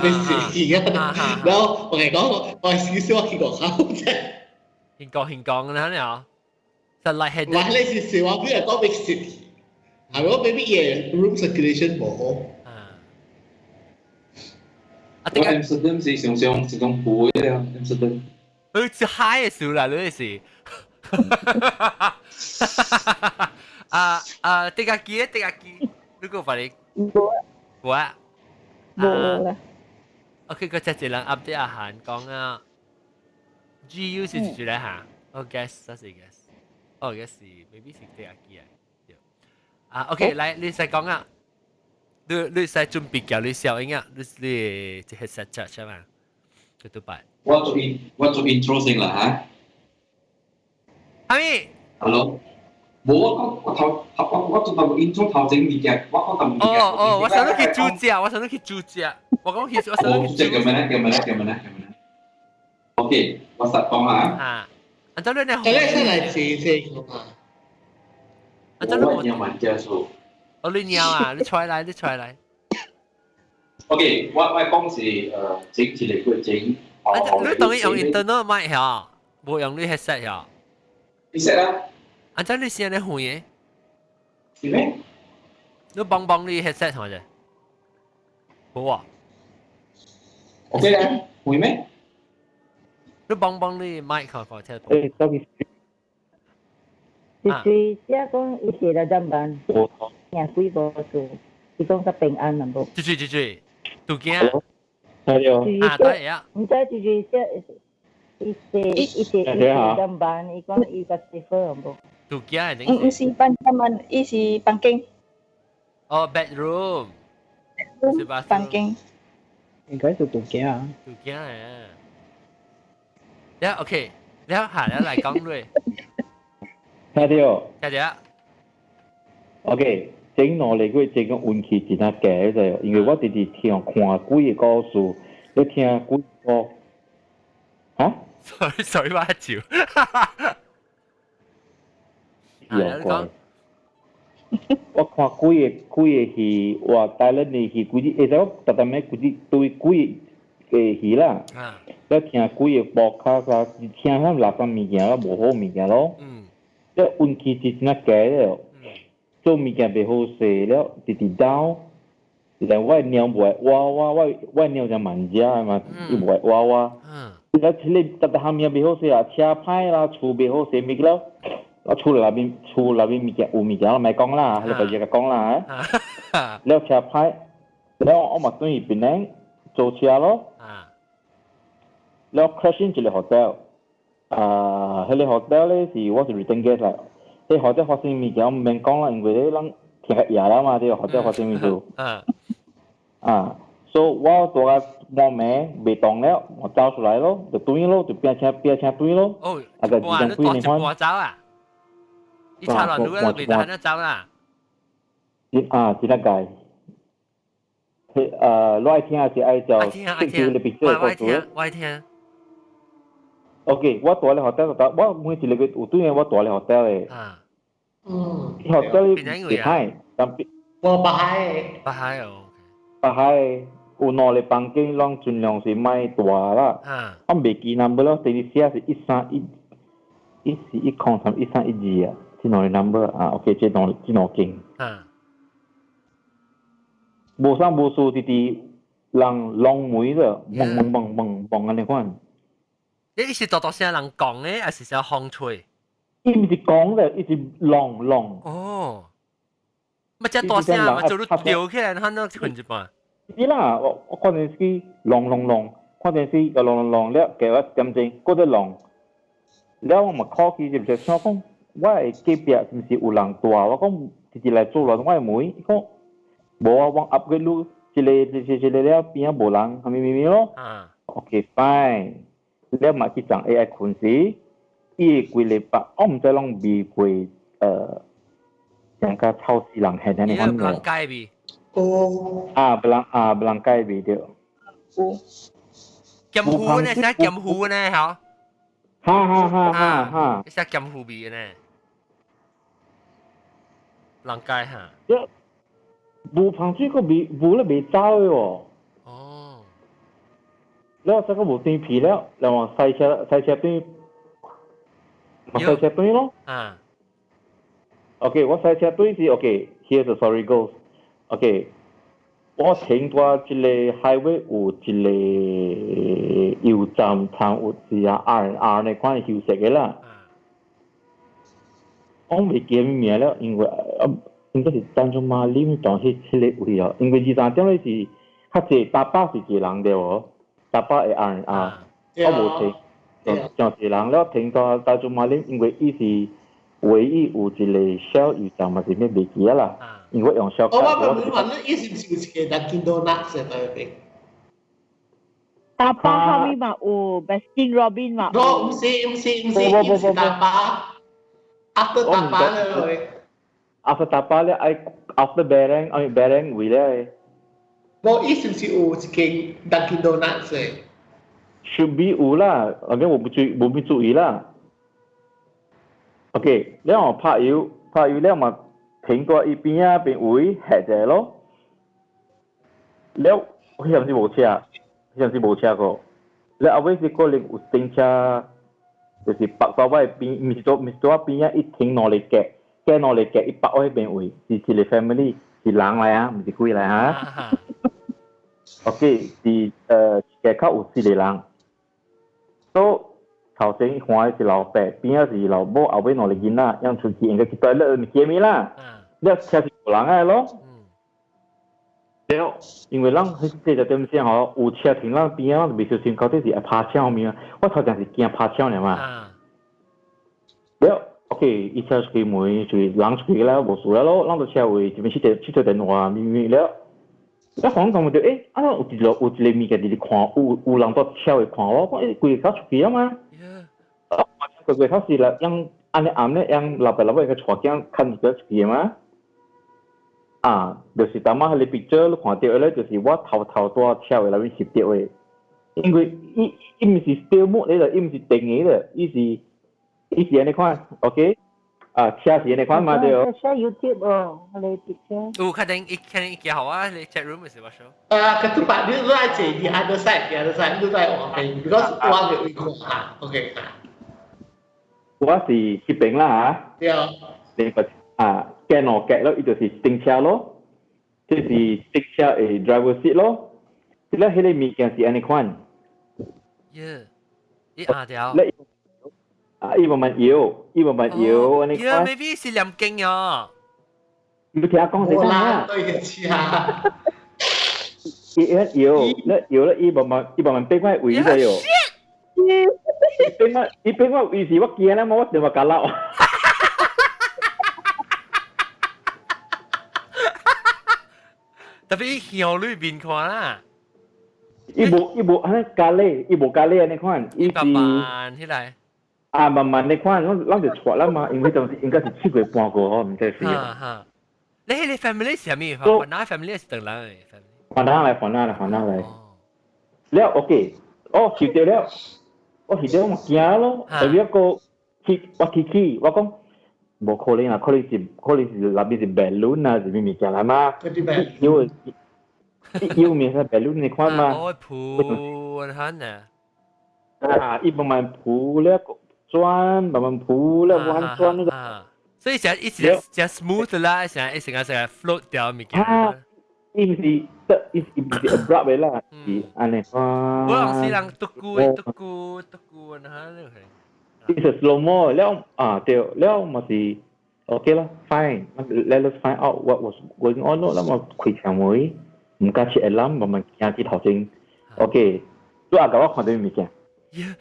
啊，然後我共伊講，我少少我去外口啫。興講興講啦，你啊，就 light headed。我彼是是我比如講欲死，係我 maybe 伊 room circulation 無好。啊，我 Amsterdam 是常常是講浮的啊，Amsterdam。佢是 high 嘅時啦，你是。啊啊，這個機，這個機，你個法你？無。無啊。無啦。 OK，個只一人 update 阿韓講啊，GU 是一個哈，我 guess，這是 guess，哦，guess 是 maybe 是這個機啊。啊，OK，來，你再講啊。你使準備叫你小英啊，你這 headset charge 嘛？佢都擺。我做 intro 先啦嚇。係咪？Hello。冇，我講我頭頭我我做到 intro 頭整物件，我講到物件。哦哦，我想去煮食，我想去煮食，我講去，我想去煮。叫咩咧？叫咩咧？叫咩咧？叫咩咧？OK，我實講啦。啊，啊，這你呢？這個是來自這個嘛？啊，這你我有問題數。哦，你尿啊！你出來，你出來。 OK，我講是整一個月整。啊，你當然用 internal mic 嚇，無用你 headset 嚇。 headset 啦。啊，這你聲咧遠嘅？是咩？你幫幫你 headset 係咪？冇啊。 OK 啦，會咩？你幫幫你 mic 看看聽。誒，這個。就是寫講伊是來怎辦？聽幾個數，伊講較平安啦無？就是就是，杜驚。係啊，對啊。毋知就是寫伊是伊是伊是怎辦？伊講伊較 safe 無？杜驚係毋是房間，伊是房間。哦，bedroom。是吧？房間。應該是杜驚啊。杜驚啊。了 OK，了下了來講嘞。聽到。聽到。 OK，整2個月這個運氣真係假就，因為我直直聽看幾個故事，你聽幾個，嚇？Sorry sorry，我笑。又怪。我看幾個幾個戲，哇！帶了你戲，幾日，會使我特特咩幾日對幾個戲啦。你聽幾個播卡啥，聽遐垃圾物件咯，無好物件咯。這運氣是真係假了。做物件袂好勢了，直直 down。然後我的貓無愛挖我，我的貓真慢食的嘛，伊無愛挖我。了，這個逐逐項物件袂好勢啊，車歹啦，厝袂好勢，物了，我厝內面物件有物件，我莫講啦，彼個別個講啦。了車歹，了我嘛轉去檳城租車咯。了 crash in 一個 hotel，啊，彼個 hotel 咧是我是 return guest 啦。彼 hotel 發生物件我毋免講啦，因為咧咱聽較夜啦嘛，這個 hotel 發生物事。啊，所以我蹛到半暝袂動了，我走出來咯，就轉咯，就拼車轉咯。哦，啊個二點幾年半走啊？你插落路啊，袂得安走啦？啊，真係個，我愛聽還是愛叫？愛聽愛聽，我愛聽我愛聽。 OK，我蹛咧 hotel 就我每一個月有對我蹛咧 hotel 的。啊。hotel 袂歹，但我北海。北海哦。北海有兩個房間，攏盡量是莫大啦。我袂記 number 咯，第二寫是131，141031312啊，這兩個 number 啊，OK，這兩間。無啥無事，直直人挵門的，嘣嘣嘣嘣嘣按呢款。你是大大聲人講的，還是聲風吹？伊毋是講的，伊是挵挵。哦，咪只大聲嘛，做你掉起來，佢都困一半。是啦，我看電視挵挵挵，看電視個挵挵挵了，過一點鐘，閣再挵。了我嘛考起是毋是想講，我的隔壁是毋是有人蹛？我講直直來做亂我的門，伊講無啊，我 upgrade 你一個一個一個了邊仔無人，啥物物物咯。OK fine，了嘛去上 AI 困時，伊規禮拜我毋知攏味過像較臭死人現按呢款個。人街味。哦。啊，別人啊，別人街味對。有。鹹糊呢？寫鹹糊呢？嚇。哈哈哈哈哈！寫鹹糊味呢？人街哈。無芳水閣未無咧袂走的哦。哦。了，這個無轉皮了，然後駛車轉，嘛駛車轉咯。啊。 OK，我駛車轉是 OK，here's the story goes。OK，我停蹛這個 highway 有一個油站，通有是啊 R&R 那款休息的啦。我袂記名了，因為啊應該是丹絨馬林當彼個位哦，因為23點咧是較濟，搭巴是一個人對無？搭巴的 R&R，我無停，上一個人了停到丹絨馬林，因為伊是唯一有一個小油站嘛是咩袂記啊啦，因為我用小卡。我問你問你，伊是毋是有一個 Dunkin Donuts 喺那邊？大巴後面嘛有，Baskin Robbins 嘛有。毋是毋是毋是，毋是大巴，after 大巴咧。 after 大巴咧，愛 after Behrang，愛 Behrang 位咧。無，伊是毋是有一間 Dunkin Donuts？ Should be 有啦，後尾我不注意，無咩注意啦。OK，了我拍油，拍油了嘛，停過一邊啊邊位下者咯。了，我迄陣時無車，迄陣時無車過。了後尾是可能有停車，就是泊到我邊，毋是做毋是做我邊啊，伊停兩個格，格兩個格，伊泊我彼邊位，是一個 family，是人來啊，毋是鬼來啊。OK，是街口有四個人，所以頭前看的是老爸，邊仔是老母，後尾兩個囡仔，樣出去應該去對了物件啦。了車是無人的咯。了，因為咱彼這個點線吼，有車停咱邊仔，咱就袂小心，到底是會拍車物啊？我頭前是驚拍車爾嘛。了，OK，伊車出去門，出去人出去了，無事了咯，咱就車位這邊試電電話，咪咪了。我講講就欸，啊有一個有一個物件佇咧看，有有人佇車位看我，講欸，規個口出去啊嘛。啊，規個口是啦，用按呢暗咧，用老爸老母個帶囝牽一個出去嘛。啊，就是當仔彼个 picture 你看著咧，就是我頭頭佇車位內面翕著的，因為伊伊毋是 still mode 咧，伊毋是定的咧，伊是伊是按呢款，OK？啊，車是按呢款嘛對。 share YouTube 哦，彼个 picture。有確定伊肯定寄予我，你 chat room 是我 show。啊，可是把你來坐 the other side，the other side，你在往邊，because 我嘅位看下，OK。我是彼邊啦嚇。對。你個啊，隔兩格咯，伊就是頂車咯，這是頂車的 driver seat 咯。你咧彼个物件是按呢款。耶，伊壓掉。你啊，伊慢慢搖，伊慢慢搖，按呢款。 maybe 是念經哦。你聽我講先啦。對車。伊一搖，你搖咧，伊慢慢，伊慢慢變我位咗喲。變我，伊變我位是我驚啦嘛，我電話夾落。特別向裏邊看啦。伊無伊無按呢咖喱，伊無咖喱按呢款，伊是慢慢起來。啊，慢慢呢款，咱咱就錯啦嘛，因為當時應該是7月半過吼，毋知是。哈哈，你彼個 family 是啥物？雲南 family 是唐人的 family。雲南來，雲南來，雲南來。了 OK，哦，翕著了，我翕著我驚咯，特別個去我提起，我講無可能啊，可能是可能是內面是 balloon 啊，是啥物件啦嘛？因為有面是 balloon 你看嘛？哦，浮很啊。啊，伊慢慢浮了，轉慢慢浮了，彎轉那個。所以成一直成 smooth 啦，成一成個成 float 掉物件。伊毋是，伊伊毋是 abrupt 的啦，是按呢款。我人是人獨孤獨孤獨孤按呢。伊是 slow mo 了啊對，了嘛是 OK 啦，fine，let us find out what was going on 咯，咱嘛開車門，毋敢設 alarm，慢慢行去頭前，OK，拄仔共我看著物件。 Yeah。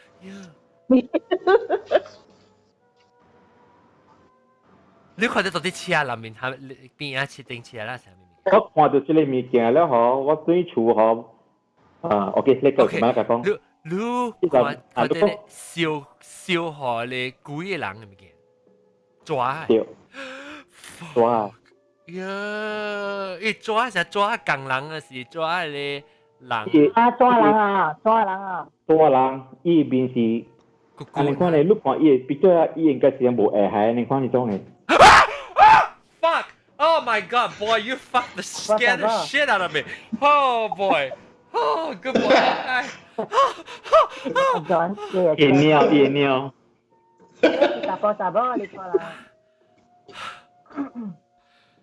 你看著到底車內面，係邊啊設定車啦，啥物？我看著這个物件了吼，我對厝吼，啊，OK，你講什麼講？你你看看著燒燒予咧幾个人的物件，抓。對。抓。呀！伊抓是抓工人啊，是抓咧人？啊，抓人啊，抓人啊！抓人，伊面是，按呢款咧，你看伊的 picture 啊，伊應該是無下海，你看你種的。 Fuck! Oh my god, boy, you fucked the scared the shit out of me. Oh boy. Oh, good boy. 夜尿夜尿。查甫查某你看啦。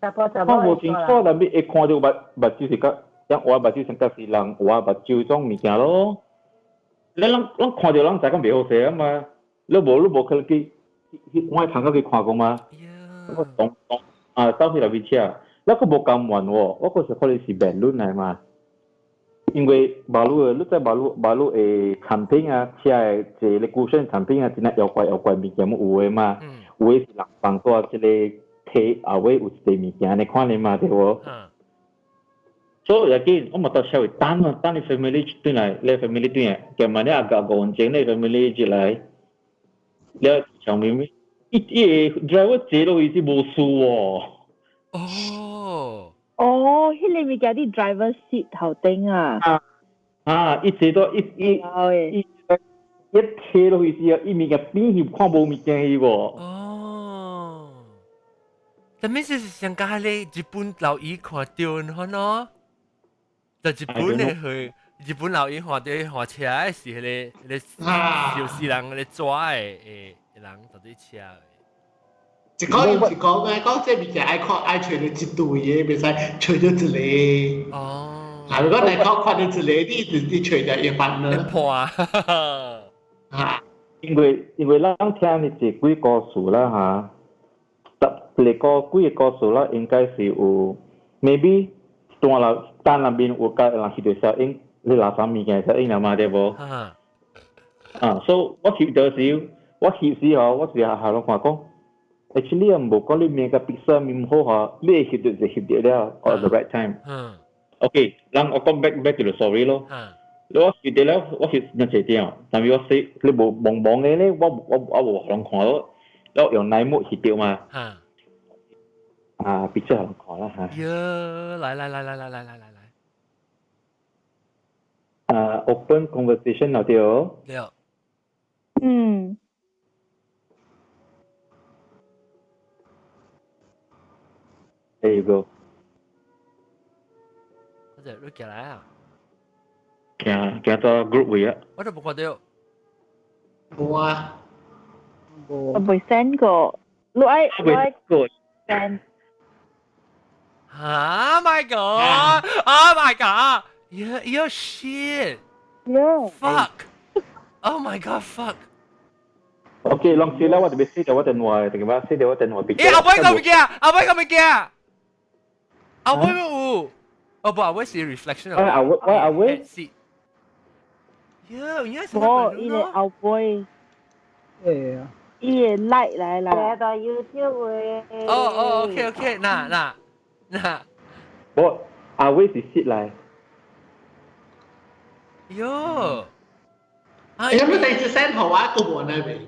查甫查某。我無清楚，但係會看著目目睭是較，像我目睭上較是人我目睭種物件咯。你攏攏看著攏知講袂好勢啊嘛。你無你無可能去去我朋友去看過嘛？我當當啊，走去內面車，你閣無甘願喎，我閣是可能是辯論來嘛。因為馬路的，你知馬路馬路的產品啊，車的坐咧古選產品啊，真係妖怪妖怪物件有的嘛。有的是人放在這個體後尾有一個物件，你看你嘛對無？所以也緊，我嘛到社會等啊，等你 family 轉來，你 family 轉來，兼埋你阿個5分鐘，你 family 入來，了上面咩？伊伊個 driver 坐落去是無事喎。哦。哦，彼个物件佇 driver seat 頭頂啊。啊啊！伊坐到伊伊伊一貼落去時啊，伊物件邊去看無物件去無。哦。但咩是上加咧？日本老姨看到可喏？就日本的去，日本老姨看到看車的是彼个彼个小死人咧抓的的人到底車。一個伊是講咩？講這物件愛看愛揣著一對的，袂使揣著一个。哦。啊！如果你講看著一個，你你揣著一般呢？破啊！因為咱聽的這幾個故事啦嚇，十個幾個故事啦，應該是有 maybe 單啦單那邊有甲人翕著攝影，你垃圾物件攝影了嘛對無？啊，所以我翕著時，我翕時吼，我是下下攏看講。Actually 啊，無講你面個 picture 面好吼，你會翕著就翕著了，at the right time。OK，咱我講 back to the story 咯。我翕著了，我翕一濟點，但是我洗你無蒙蒙的咧，我無予人看到，我用 night mode 翕著嘛。啊，picture 予人看啦嚇。喲，來來來來來來來來來。啊，open conversation 了對。對。嗯。 There you go。我這你過來啊！行行到 group 位啊！我都無看到。無啊。我未 send 過，你愛你愛 send。 Oh my god! Oh my god! Yeah, yeah, shit. Yeah. Fuck. Oh my god, fuck. OK，攏死啦！我特別死掉我電話，特別死掉我電話。欸，後尾個物件，後尾個物件，後尾有，哦不，後尾是 reflection。我後尾，我後尾。喲，應該是。無，伊個後尾。對啊。伊個 light 來啦。到 YouTube 的。哦哦，OK OK，嗱嗱嗱。我後尾是死來。喲。欸，你第一次 send 予我，閣無呢未？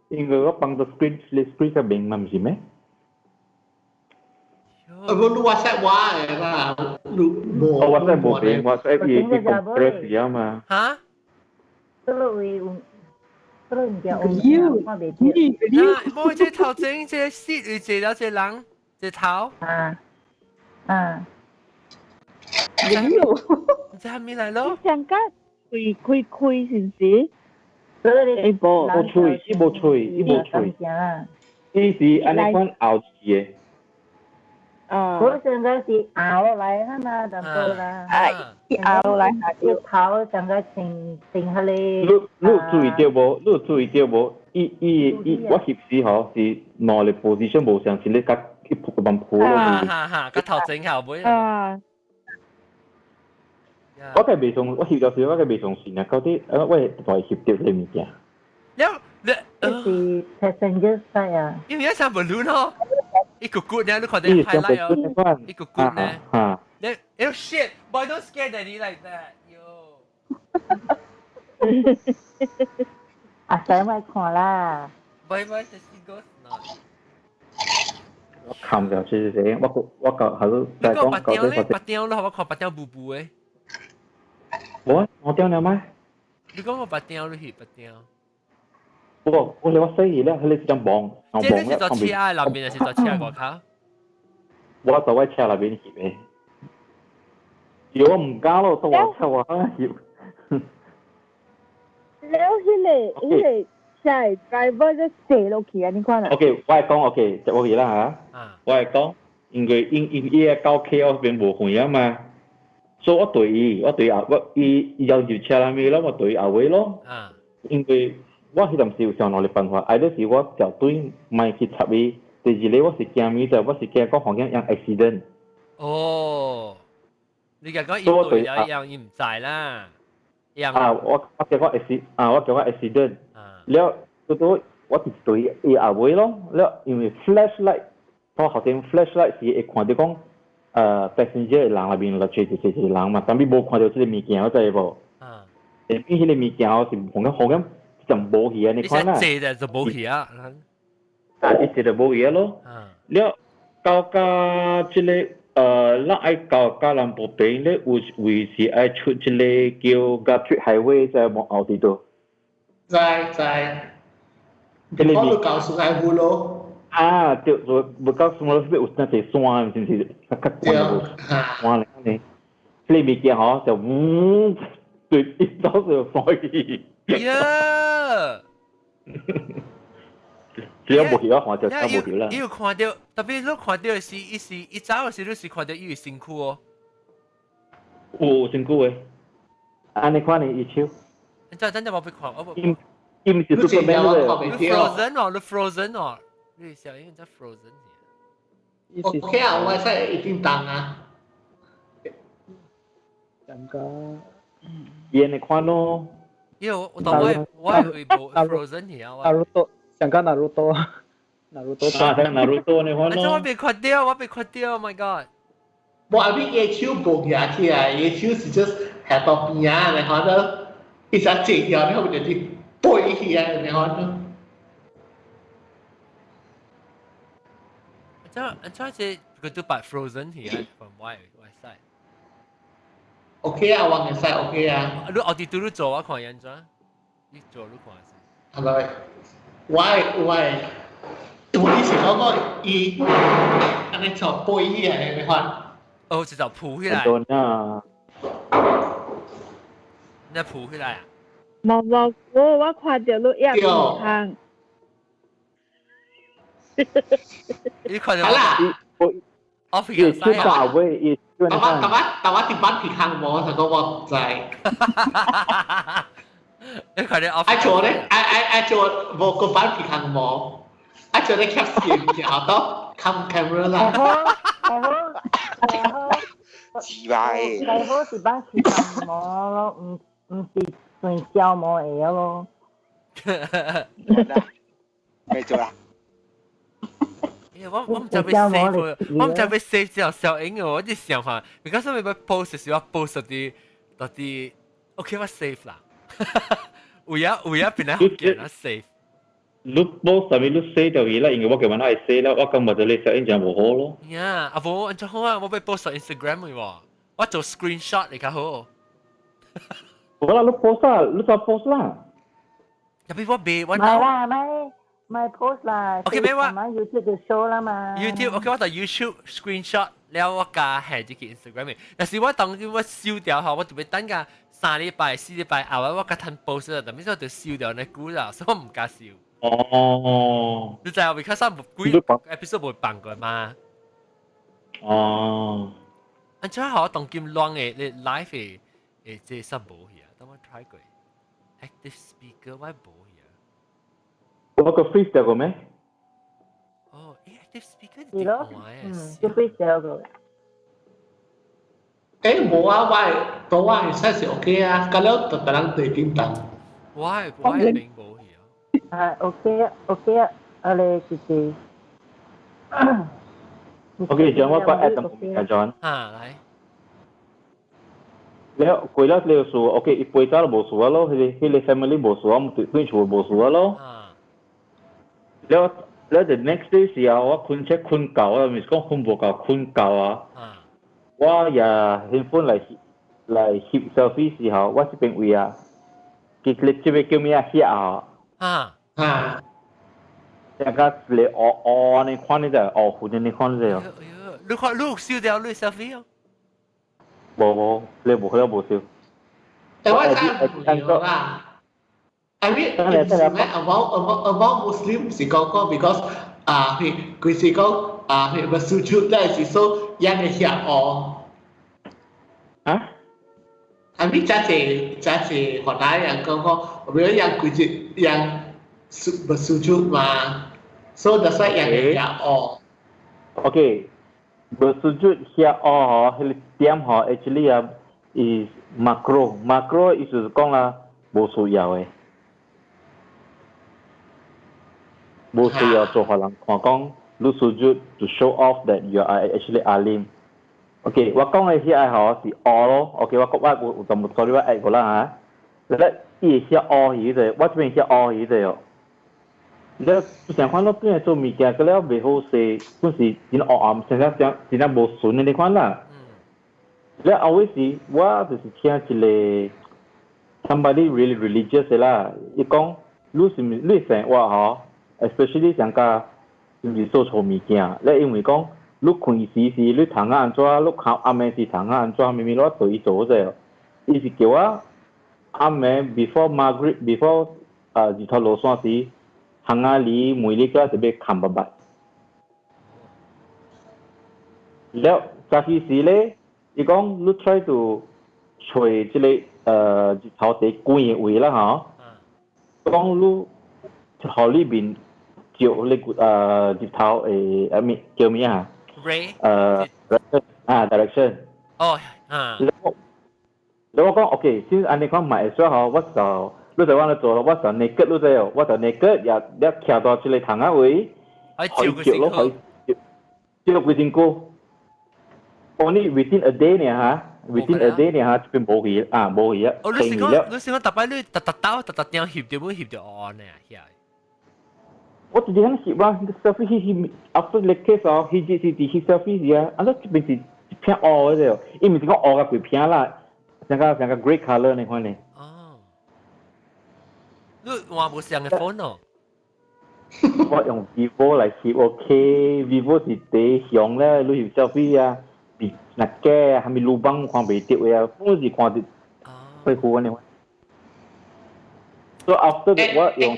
因為我放到 screen screen 上面嘛，毋是咩？啊，無你 WhatsApp 我的啦，你無。我 WhatsApp 無變，WhatsApp 伊伊 compress 了嘛。哈？這個位有，這個物件有，我袂記。嗱，無這頭前這 seat 位坐了這人，這頭。啊啊。有。這還沒來咯？上個開開開是毋是？欸，無無喙，伊無喙，伊無喙。伊是按呢款拗字的。啊。我上個是拗落來啊嘛，淡薄啦。啊，伊拗落來下伊頭上個穿穿彼個。你有注意到無？你有注意到無？伊伊伊，我翕時吼是兩个 position 無相，是咧共一鋪個萬鋪落去。哈哈，個頭前後尾。啊。我計袂相，我翕到時我計袂相信啊！到底啊，我會會翕著這個物件。了，你是 passenger side 啊？因為一上 balloon 哦，一個骨呢，你看到 highlight 哦，一個骨呢。嚇！你，oh shit! Boy, don't scare daddy like that, yo. 阿使咪看啦。 Boy, boy, the seagulls not. 我看著是是，我我搞還是再講白雕咧，白雕咯，我看白雕布布的。我我掉了嗎？你講我白雕你去白雕。我我你我洗去咧，佢哋是張網，這個是在車內面，還是在車外口？我在我車內面翕的。如果唔敢咯，到我車外口翕。了，彼個彼個車的 driver 就坐落去啊！你看啦。 OK，我會講 OK，接落去啦嚇。我會講，因為因因伊個到 KL 邊無遠啊嘛。所以我對伊，我對後我伊伊又入車內面咯，我對伊後尾咯。因為我彼陣時有想兩個辦法，一個是我絕對莫去插伊，第二個我是驚物就我是驚講環境有 accident。哦，你講講伊對了樣，伊毋知啦。啊，我我驚我 accident 啊，我驚我 accident。了，拄拄我直對伊後尾咯，了因為 flashlight，我後邊 flashlight 是會看到講，passenger 的人內面落坐一坐一人嘛，但係無看到這個物件，我知無？啊。下邊彼個物件是紅個紅個就無去啊，你看啦。坐的就無去啊。啊，伊坐就無去啊咯。了到甲這個咱愛到嘉蘭坡邊咧，有位是愛出這個叫 Guthrie Highway 在往後佇倒。知知。我都告訴愛烏咯。啊，對，無無告訴我有那隻山，是毋是？較較懸的山咧，呢？這個物件吼就嗯，對，一早就飛去。呀！只要無去，我看到就無去啦。伊有看到，特別你看到的是，伊是伊走的時，你是看到伊有身軀哦。有身軀的，按呢看呢，伊手。你真真正無被看，我無。伊毋是 Superman 你 frozen 哦，你 frozen 哦，你小英在 frozen。 OK 啊，我使一定當啊。感覺。伊按呢看咯。因為我當我我會無 frozen 去啊。 Naruto，想講 Naruto，Naruto。啊，像 Naruto 呢款咯。我被看到，我被看到，Oh my god！無阿邊伊手無舉起來，伊手是 just 下到邊啊，然後都一直坐掉，然後就去背起來，然後都。這這這個都擺 frozen 去啊，from 我我 side。 OK 啊，我嘅 side OK 啊。你後佇拄你做我看安怎？你做你看是？係咪？我我我以前講過伊，按呢做背起來你看。哦，就就浮起來。啊！你浮起來啊？無無，我我看到你一空。你看到？好啦。我非常伊大尾，伊但我但我但我佇班皮空無，就講我唔知。你看到？愛做咧，愛愛愛做無個班皮空無，愛做咧 cap 線，然後到 cam camera 啦。好好好。是吧？最好是班皮空無咯，毋毋是算消磨會咯。繼續啦。我我毋知欲 save，我毋知欲 save 這條小影哦，我直想看，because 我欲 post 時我 post 佇到底，OK 我 save 啦，有影有影變來福建啊 save。你 post 啥物你寫掉伊啦，因為我叫阮愛寫啦，我感覺這個小影真無好咯。呀，啊無，按怎好啊？我欲 post Instagram 的喎，我做 screenshot 會較好。無啦，你 post 啦，你就 post 啦。特別我未，我唔係啦，咪咪 post 啦。 OK，咩話？YouTube 就 show 啦嘛。 YouTube OK，我就 YouTube screenshot 了，我加下這個 Instagram 的。但是我當我收掉後，我特別等個3禮拜、4禮拜後，我較趁 post 啦，但係我就收掉那久啦，所以我毋敢收。哦。你知影？because 我幾 episode 無放過嘛？哦。按怎好？當今亂的你 live 的誒，這煞無去啊？等我 try 過。Active speaker 我無去啊。我個 freeze 掉過咩？哦，active speaker 是咯，嗯，就 freeze 掉過。誒，無啊，我都我係是 OK 啊，咁了就等人對叮當。我我並無去啊。啊，OK 啊，OK 啊，啊你自己。 OK，將我個 add 咁嘅 John。啊，來。了過了了數，OK，伊飛走就無事啊咯，彼個彼個 family 無事啊，毋對對厝無事啊咯。了了 the next day 時候，我睏車睏夠啊，毋是講睏無夠，睏夠啊。我也 handphone 來來翕 selfie 時候，我這邊位啊，其實這個叫咩啊？遐啊。啊。啊。一個一個烏烏按呢款呢就烏雲按呢款就。哎喲，你看你有收掉你 selfie 哦？無無，你無可能無收。誒，我知唔啦。I mean, about Muslim 是講講，because 啊，佢佢是講啊，佢 bersujud 咧是說人嘅遐哦。啊？ I mean，這是這是河南人講講，我們人佢是人 bersujud 嘛，所以就是人嘅遐哦。 OK，bersujud 遐哦，彼個點吼，actually 啊，is makruh，makruh 意思是講啦，無需要的。無需要做予人看講，你 sujud to show off that you are actually alim。OK，我講的遐吼是烏咯。OK，我我有就無 sorry 我 add 過啦嚇。咧伊會寫烏去的，我這邊寫烏去的哦。你想看咯，變做物件，個了袂好勢，本是真黑暗，真正真真正無順的你款啦。了後尾時，我就是聽一個 somebody really religious 的啦，伊講你是毋是你生活吼，especially 上加是毋是做錯物件？咧因為講你困時時你窗仔按怎，你看暗暝時窗仔按怎，明明我對伊做者，伊是叫我暗暝 before Maghrib before 啊日頭落山時，窗仔裡門裡個特別看白白。了早起時咧，伊講你 try to 揣這個日頭第光的位啦吼，講你予你面照你日頭的啊物叫咩啊？ Ray 啊 direction。哦啊。你我講 OK，先按呢講買說吼，我就你就我做，我就 naked 你知哦，我就 naked 也也徛到這個窗仔位，可以照咯，可以照規身軀。Only within a day 呢嚇，within a day 呢嚇，這邊無去啊，無去啊。哦，你是講你是講逐擺你逐逐兜逐逐點翕著，會翕著按呢啊？我直接喺翕啦，selfie 翕翕 after 你 case 哦，翕是是翕 selfie 時啊，啊，這邊是一片烏的啫，伊毋是講烏甲規片啦，像個像個 grey colour 呢款呢。哦，你換無相的 phone 哦？我用 vivo 來翕，OK，vivo 是第雄咧，你翕 selfie 啊，比那假啊，還咪路邦看袂著的啊，本是看著恢復呢。So after 我用。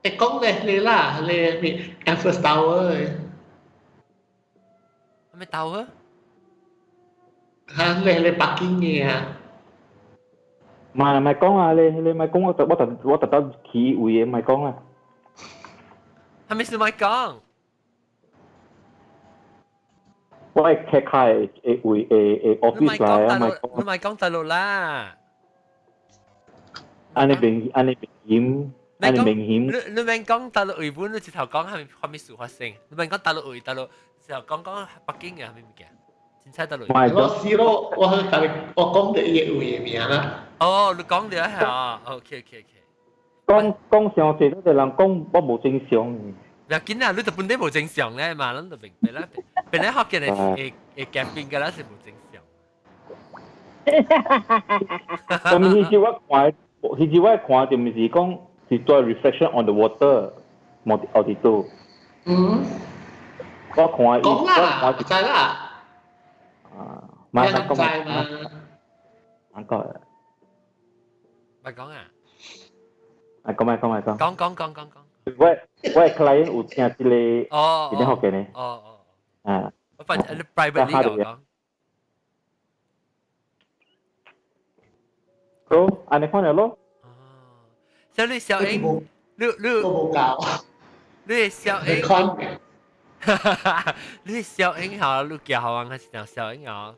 誒講咧你啦，你咩 Empress Tower 嘅？咩 Tower？嚇，你你北京嘅啊？唔係唔係講啊！你你咪講我特我特我特登去位嘅，唔係講啊。係咪是咪講？我係劇開會會會 office 來啊，咪講。你咪講大陸啦。按呢明按呢明顯。按呢明顯。你你免講大陸位本，你直頭講係係咩事發生？你免講大陸位大陸，直頭講講北京嘅係咩物件？凊彩大陸。我試咯，我去甲你我講嘅伊個位嘅名啦。哦，你講咗係啊？OK OK OK。講講上濟都係人講我無正常。唔要緊啊，你就本身無正常咧嘛，咱就明白啦。本來學嘅會會會夾變嘅啦，是無正常。咁彼時我看，彼時我看就毋是講是做 reflection on the water，無後佇倒。嗯。我看伊，講啦，知啦。啊，嘛講嘛，講講。咪講啊！啊，講咪講咪講。講講講講講。我我 client 有聽這個，哦，是點學嘅呢？哦哦。啊。我反正你 private 講。好，按呢看了咯。哦。所以你小英，你你我無教。你小英。你小英好，你叫好玩還是講小英啊？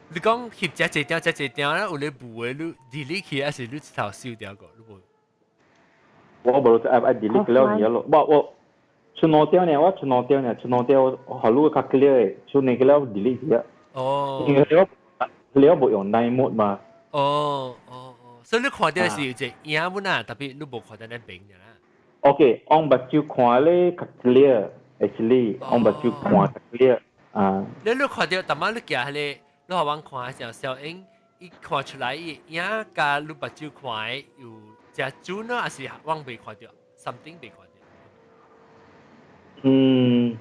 你講翕這一張，這一張咧有咧霧的，你 delete 去還是你一頭收掉個？你無？我無愛愛 delete 了去咯，我我出兩張呢，我出兩張呢，出兩張我予你較 clear 的，出兩個了 delete 去啊。哦。因為我你我無用 night mode 嘛。哦哦哦，所以你看到是有一個影本啊，特別你無看到那邊的啦。 OK，往目睭看咧較 clear，actually 往目睭看較 clear 啊。你你看到，逐擺你行彼個，你予阮看時候，小英伊看出來伊影佮你目睭看的有誠準啊，還是阮袂看著，something 袂看著？嗯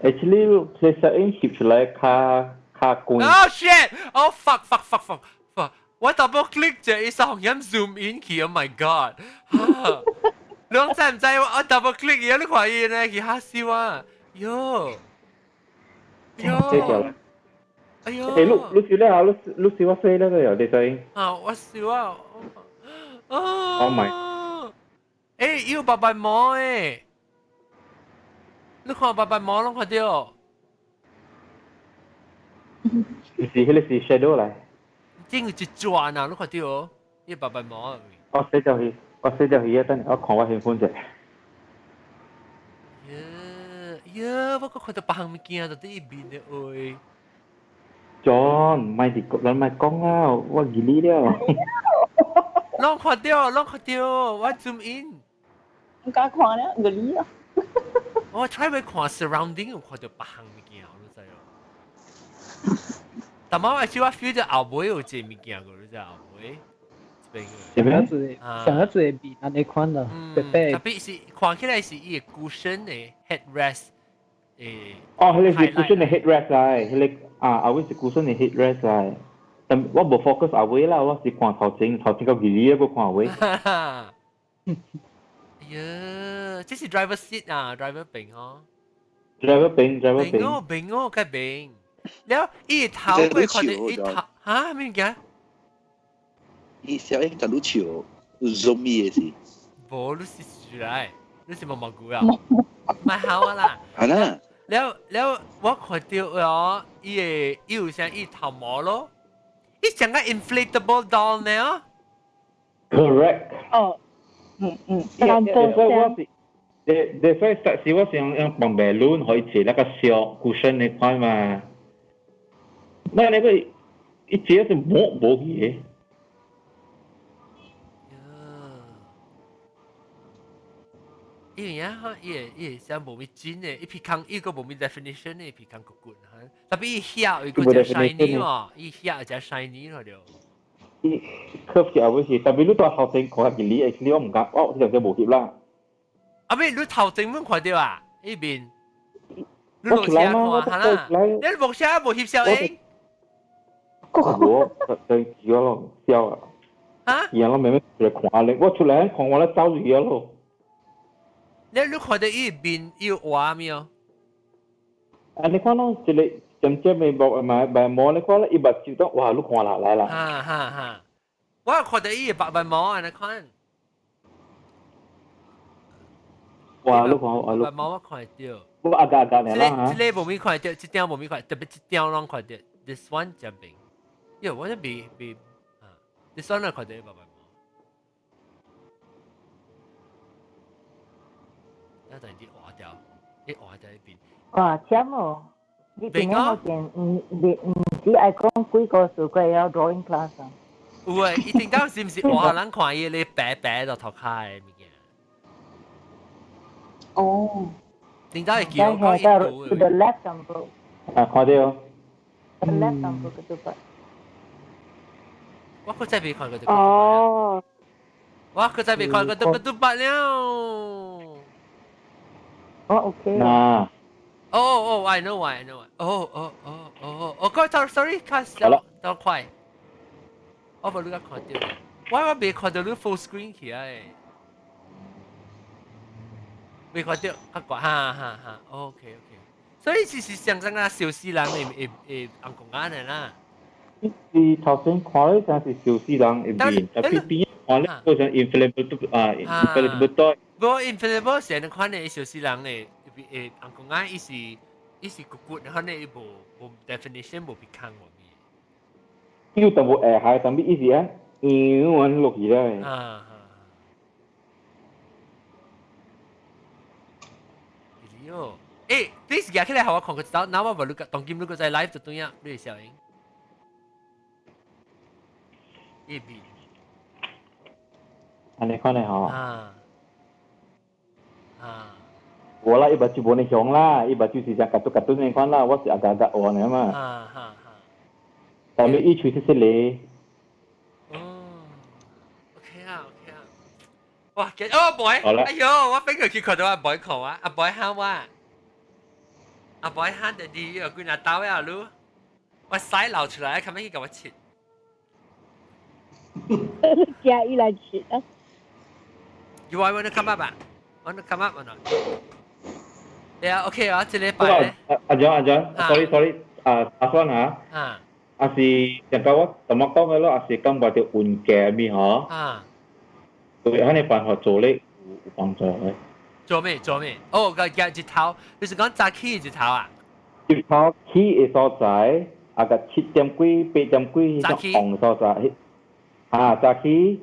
，actually 這小英翕出來較較光。 Oh shit! Oh fuck fuck fuck fuck fuck! 我 double click 者，伊雙眼 zoom in 去，Oh my god！你講知唔知？我 double click 伊，你看伊呢，佢嚇死我！喲喲，哎喲！欸，你你笑咧嚇，你你笑我死咧個又，你知？啊，我笑啊！ Oh my！欸，伊有白白毛欸，你看白白毛攏看著。毋是，彼個是 shadow 來。真有一轉啊！你看著，伊白白毛。哦，洗掉去，我我洗掉魚啊，等下我看我興奮者。呀呀，我閣看到別項物件就佇伊面的喂。 John，唔係佇咱莫講啊，我記你了。攏看到，攏看到，我 zoom in。唔敢看咧，個你啊。我 try 欲看 surrounding，有看到別項物件，你知咯？但我係我 feel 到後尾有一個物件個，你知後尾。上一次上一次面按呢款啦，白白。特別是看起來是伊個 cushion 的 headrest 誒。哦，彼個是 cushion 的 headrest 來，彼個啊，後尾是 cushion 的 headrest 來。但我無 focus 後尾啦，我是看頭前，頭前到二二個看後尾。呀，這是 driver seat 啊，driver 邊哦。 driver 邊，driver 邊。邊哦，邊哦，該邊。了，伊頭過看到伊頭，嚇咩物件？伊小英就愈笑，zombie 的是。無，你是出來，你是毛毛菇啊？蠻好啊啦。係啦。了了，我看到哦，伊個伊有啥伊頭毛咯，伊像個 inflatable doll 呢。 Correct。哦，嗯嗯。所以我是，你所以實時我是用用放 balloon 可以坐那個小 cushion 的款嘛。那那個一坐是摸無去的。因為啊，伊會伊會啥無咪真的，伊鼻孔伊個無咪 definition 的，鼻孔骨骨哈。特別伊遐有個只 shiny 喎，伊遐有只 shiny 咯就。伊 curve 起後尾是，特別你蹛頭前看下你，actually 我毋敢，我這條無翕啦。啊咩？你頭前免看到啊？伊面。你落車看哈啦？你落車無翕相影？我對住我咯，笑啊！哈？然後慢慢出來看咧，我出來看我咧走入去咯。你看到伊面有畫沒有？啊！你看咯，一個漸漸的目嘛目毛，你看咧，伊目睭都哇，你看落來啦。哈哈哈！我有看到伊的目毛按呢款。哇！你看，哇！目毛我看會到。我阿加加呢啦嚇。這個無咪看到，這張無咪看，特別這張攏看到。This one 真平，因為我這未未啊，this one 我看到伊目毛。一陣啲畫掉，啲畫掉一邊。哇，忝哦！你邊個見唔唔唔止愛講幾個數過要 drawing class 啊？有啊，一定到是毋是畫人看伊咧白白就頭殼的物件？哦。頂到會叫講印度的。The left 淡薄。啊，看到。 The left 淡薄個做法。我閣再未看過這個。哦。我閣再未看過這個嘟八了。哦，OK。嗱。哦哦，I know why, I know why。哦哦哦哦哦，我 sorry，較小，較快。我無你較看到，我未看到你 full screen 起來。未看到，較怪，哈哈哈。OK OK。所以是是像像那小死人的會會紅公眼的啦。是頭先看咧，像是小死人的面，特別邊看咧，好像 inflatable 啊，inflatable toy。無 inflatable 是按款的小死人的，會紅公眼，伊是伊是骨骨，款的伊無無 definition 無鼻孔無咩。有淡薄會害，但係伊是按，樣按落去咧。啊啊。喲，欸，please 舉起來，予我看個一道，那我無你當今你閣在 live 就對啊，你會小英。一邊。按呢款的吼。啊。啊。無啦，伊目睭無呢凶啦，伊目睭是像嘎嘟嘎嘟那款啦，我是阿加加學的嘛。啊哈哈。但係伊喙細細个。哦，OK 啊，OK 啊。哇，哦 boy，哎呦，我俾佢去看到阿 boy 看啊，阿 boy 喊我，阿 boy 喊弟弟又幾若刀啊你，我屎流出來，後尾去共我切。食伊來切啊。 You want to come up 啊？Want to come up or not? Yeah, OK 啊，這禮拜咧。阿張阿張，sorry sorry，啊阿孫啊。啊。啊是，上個我怎麼講的咯？啊是感覺到運鏡咪嗬。啊。對，按呢辦法做咧有有幫助的。做咩？做咩？哦，個個日頭，你是講早起日頭啊？日頭起的所在，啊個7點幾、8點幾，迄種紅所在。啊，早起，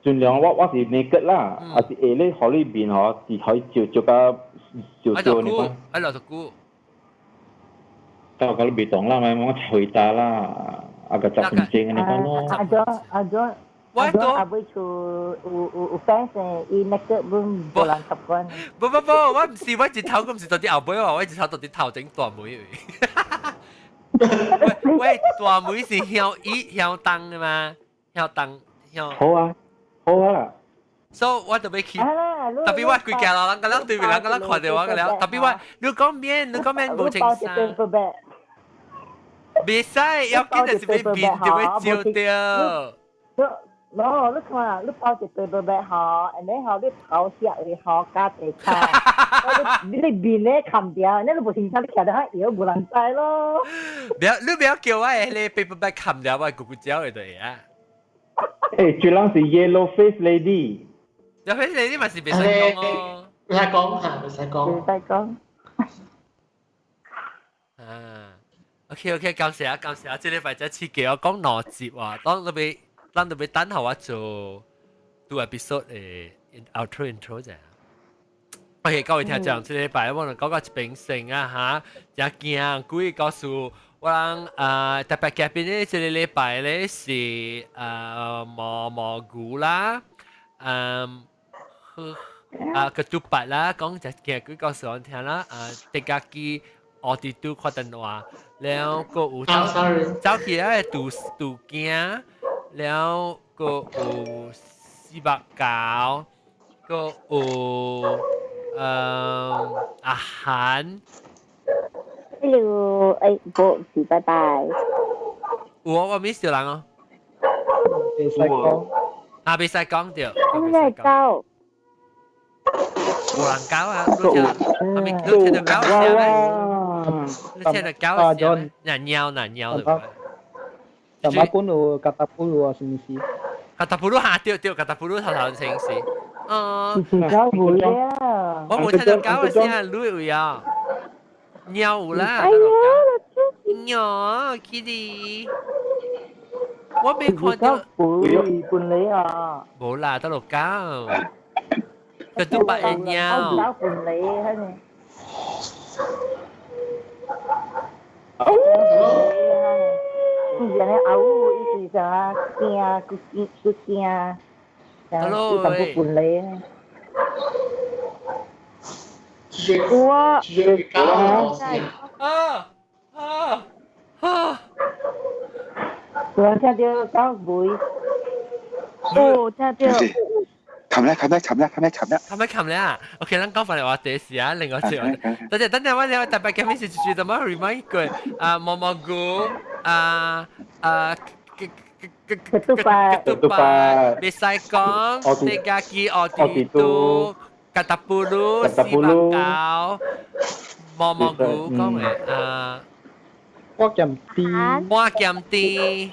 盡量我是 naked 啦，還是下咧予你面嗬，是可以照照甲照照你講。哎，老實久。就講你袂懂啦，咪我回答啦，啊個10分鐘你講咯。阿 John 阿 John。我都阿尾厝有 fans 伊那個本無人習慣。不不不，我唔是我一頭，唔是到啲後尾喎，我一頭到啲頭前大妹。喂喂，大妹是向伊向東的嘛？向東向。好啊，好啊。所以我特別去，特別我規家老人個人對面人個人看到我個了，特別我你講免，你講免無穿衫。袂使，要緊就是欲面就欲照著。喏，你看啊，你包一 paper bag 吼，然後你頭下會吼加地卡，你面咧冚掉，你無穿衫，你徛佇遐搖無人知咯。不要，你不要叫我迄個 paper bag 冚掉，我咕咕叫的對啊。欸，這人是 yellow face lady。 yellow face lady 嘛是袂使講哦。袂使講嚇，袂使講。袂使講。啊，OK OK，感謝啊，感謝啊，這禮拜才刺激我講兩集啊，當特別。咱特別等下我做做 episode 誒 outro intro 啫。OK，各位聽眾，這禮拜我哋講個一邊先啊嚇，真驚鬼故事。我人啊特別嘉賓咧，這個禮拜咧是啊毛毛菇啦，嗯，啊個獨白啦，講一驚鬼故事我聽啦，啊，迪家基奧迪都看電話，然後閣有走走起來杜杜驚。了閣有409，閣有阿韓。 Hello，誒，冇事，拜拜。有我 miss 掉人哦。袂使講。啊，袂使講著。我在狗。有人狗啊？你聽，係咪你聽到狗聲咩？你聽到狗聲咩？嗱貓嗱貓對。就馬本路、格達布魯啊，是唔是？格達布魯下對對，格達布魯頭頭城市。哦。狗會啊！我冇聽到狗嘅聲，你有啊？貓有啦。哎呀，貓，Kitty。我未看到。本本嚟啊！冇啦，得落狗。佢都白嘅貓。狗本嚟喺度。以前咧阿母伊是啥驚，佢驚佢驚，然後佢全部分離。我啊啊啊！我聽到狗尾。哦，聽到。冚咧，冚咧，冚咧，冚咧，冚咧。冚咧，冚咧啊！OK，咱講翻嚟話第時啊，另外一個。等陣，等陣，我哋特別嘅咩事，就怎麼 remind 佢啊？毛毛菇啊啊！個嘟巴，個嘟巴，袂使講，你家己奧迪都，格達布魯，四百九，毛毛菇講嘅啊。我鹹甜，我鹹甜，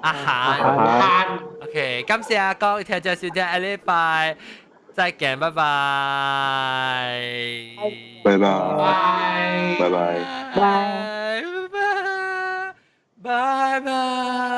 阿韓。OK，感謝各位聽眾收聽，下禮拜再見，拜拜。拜拜。拜拜。拜拜。拜拜。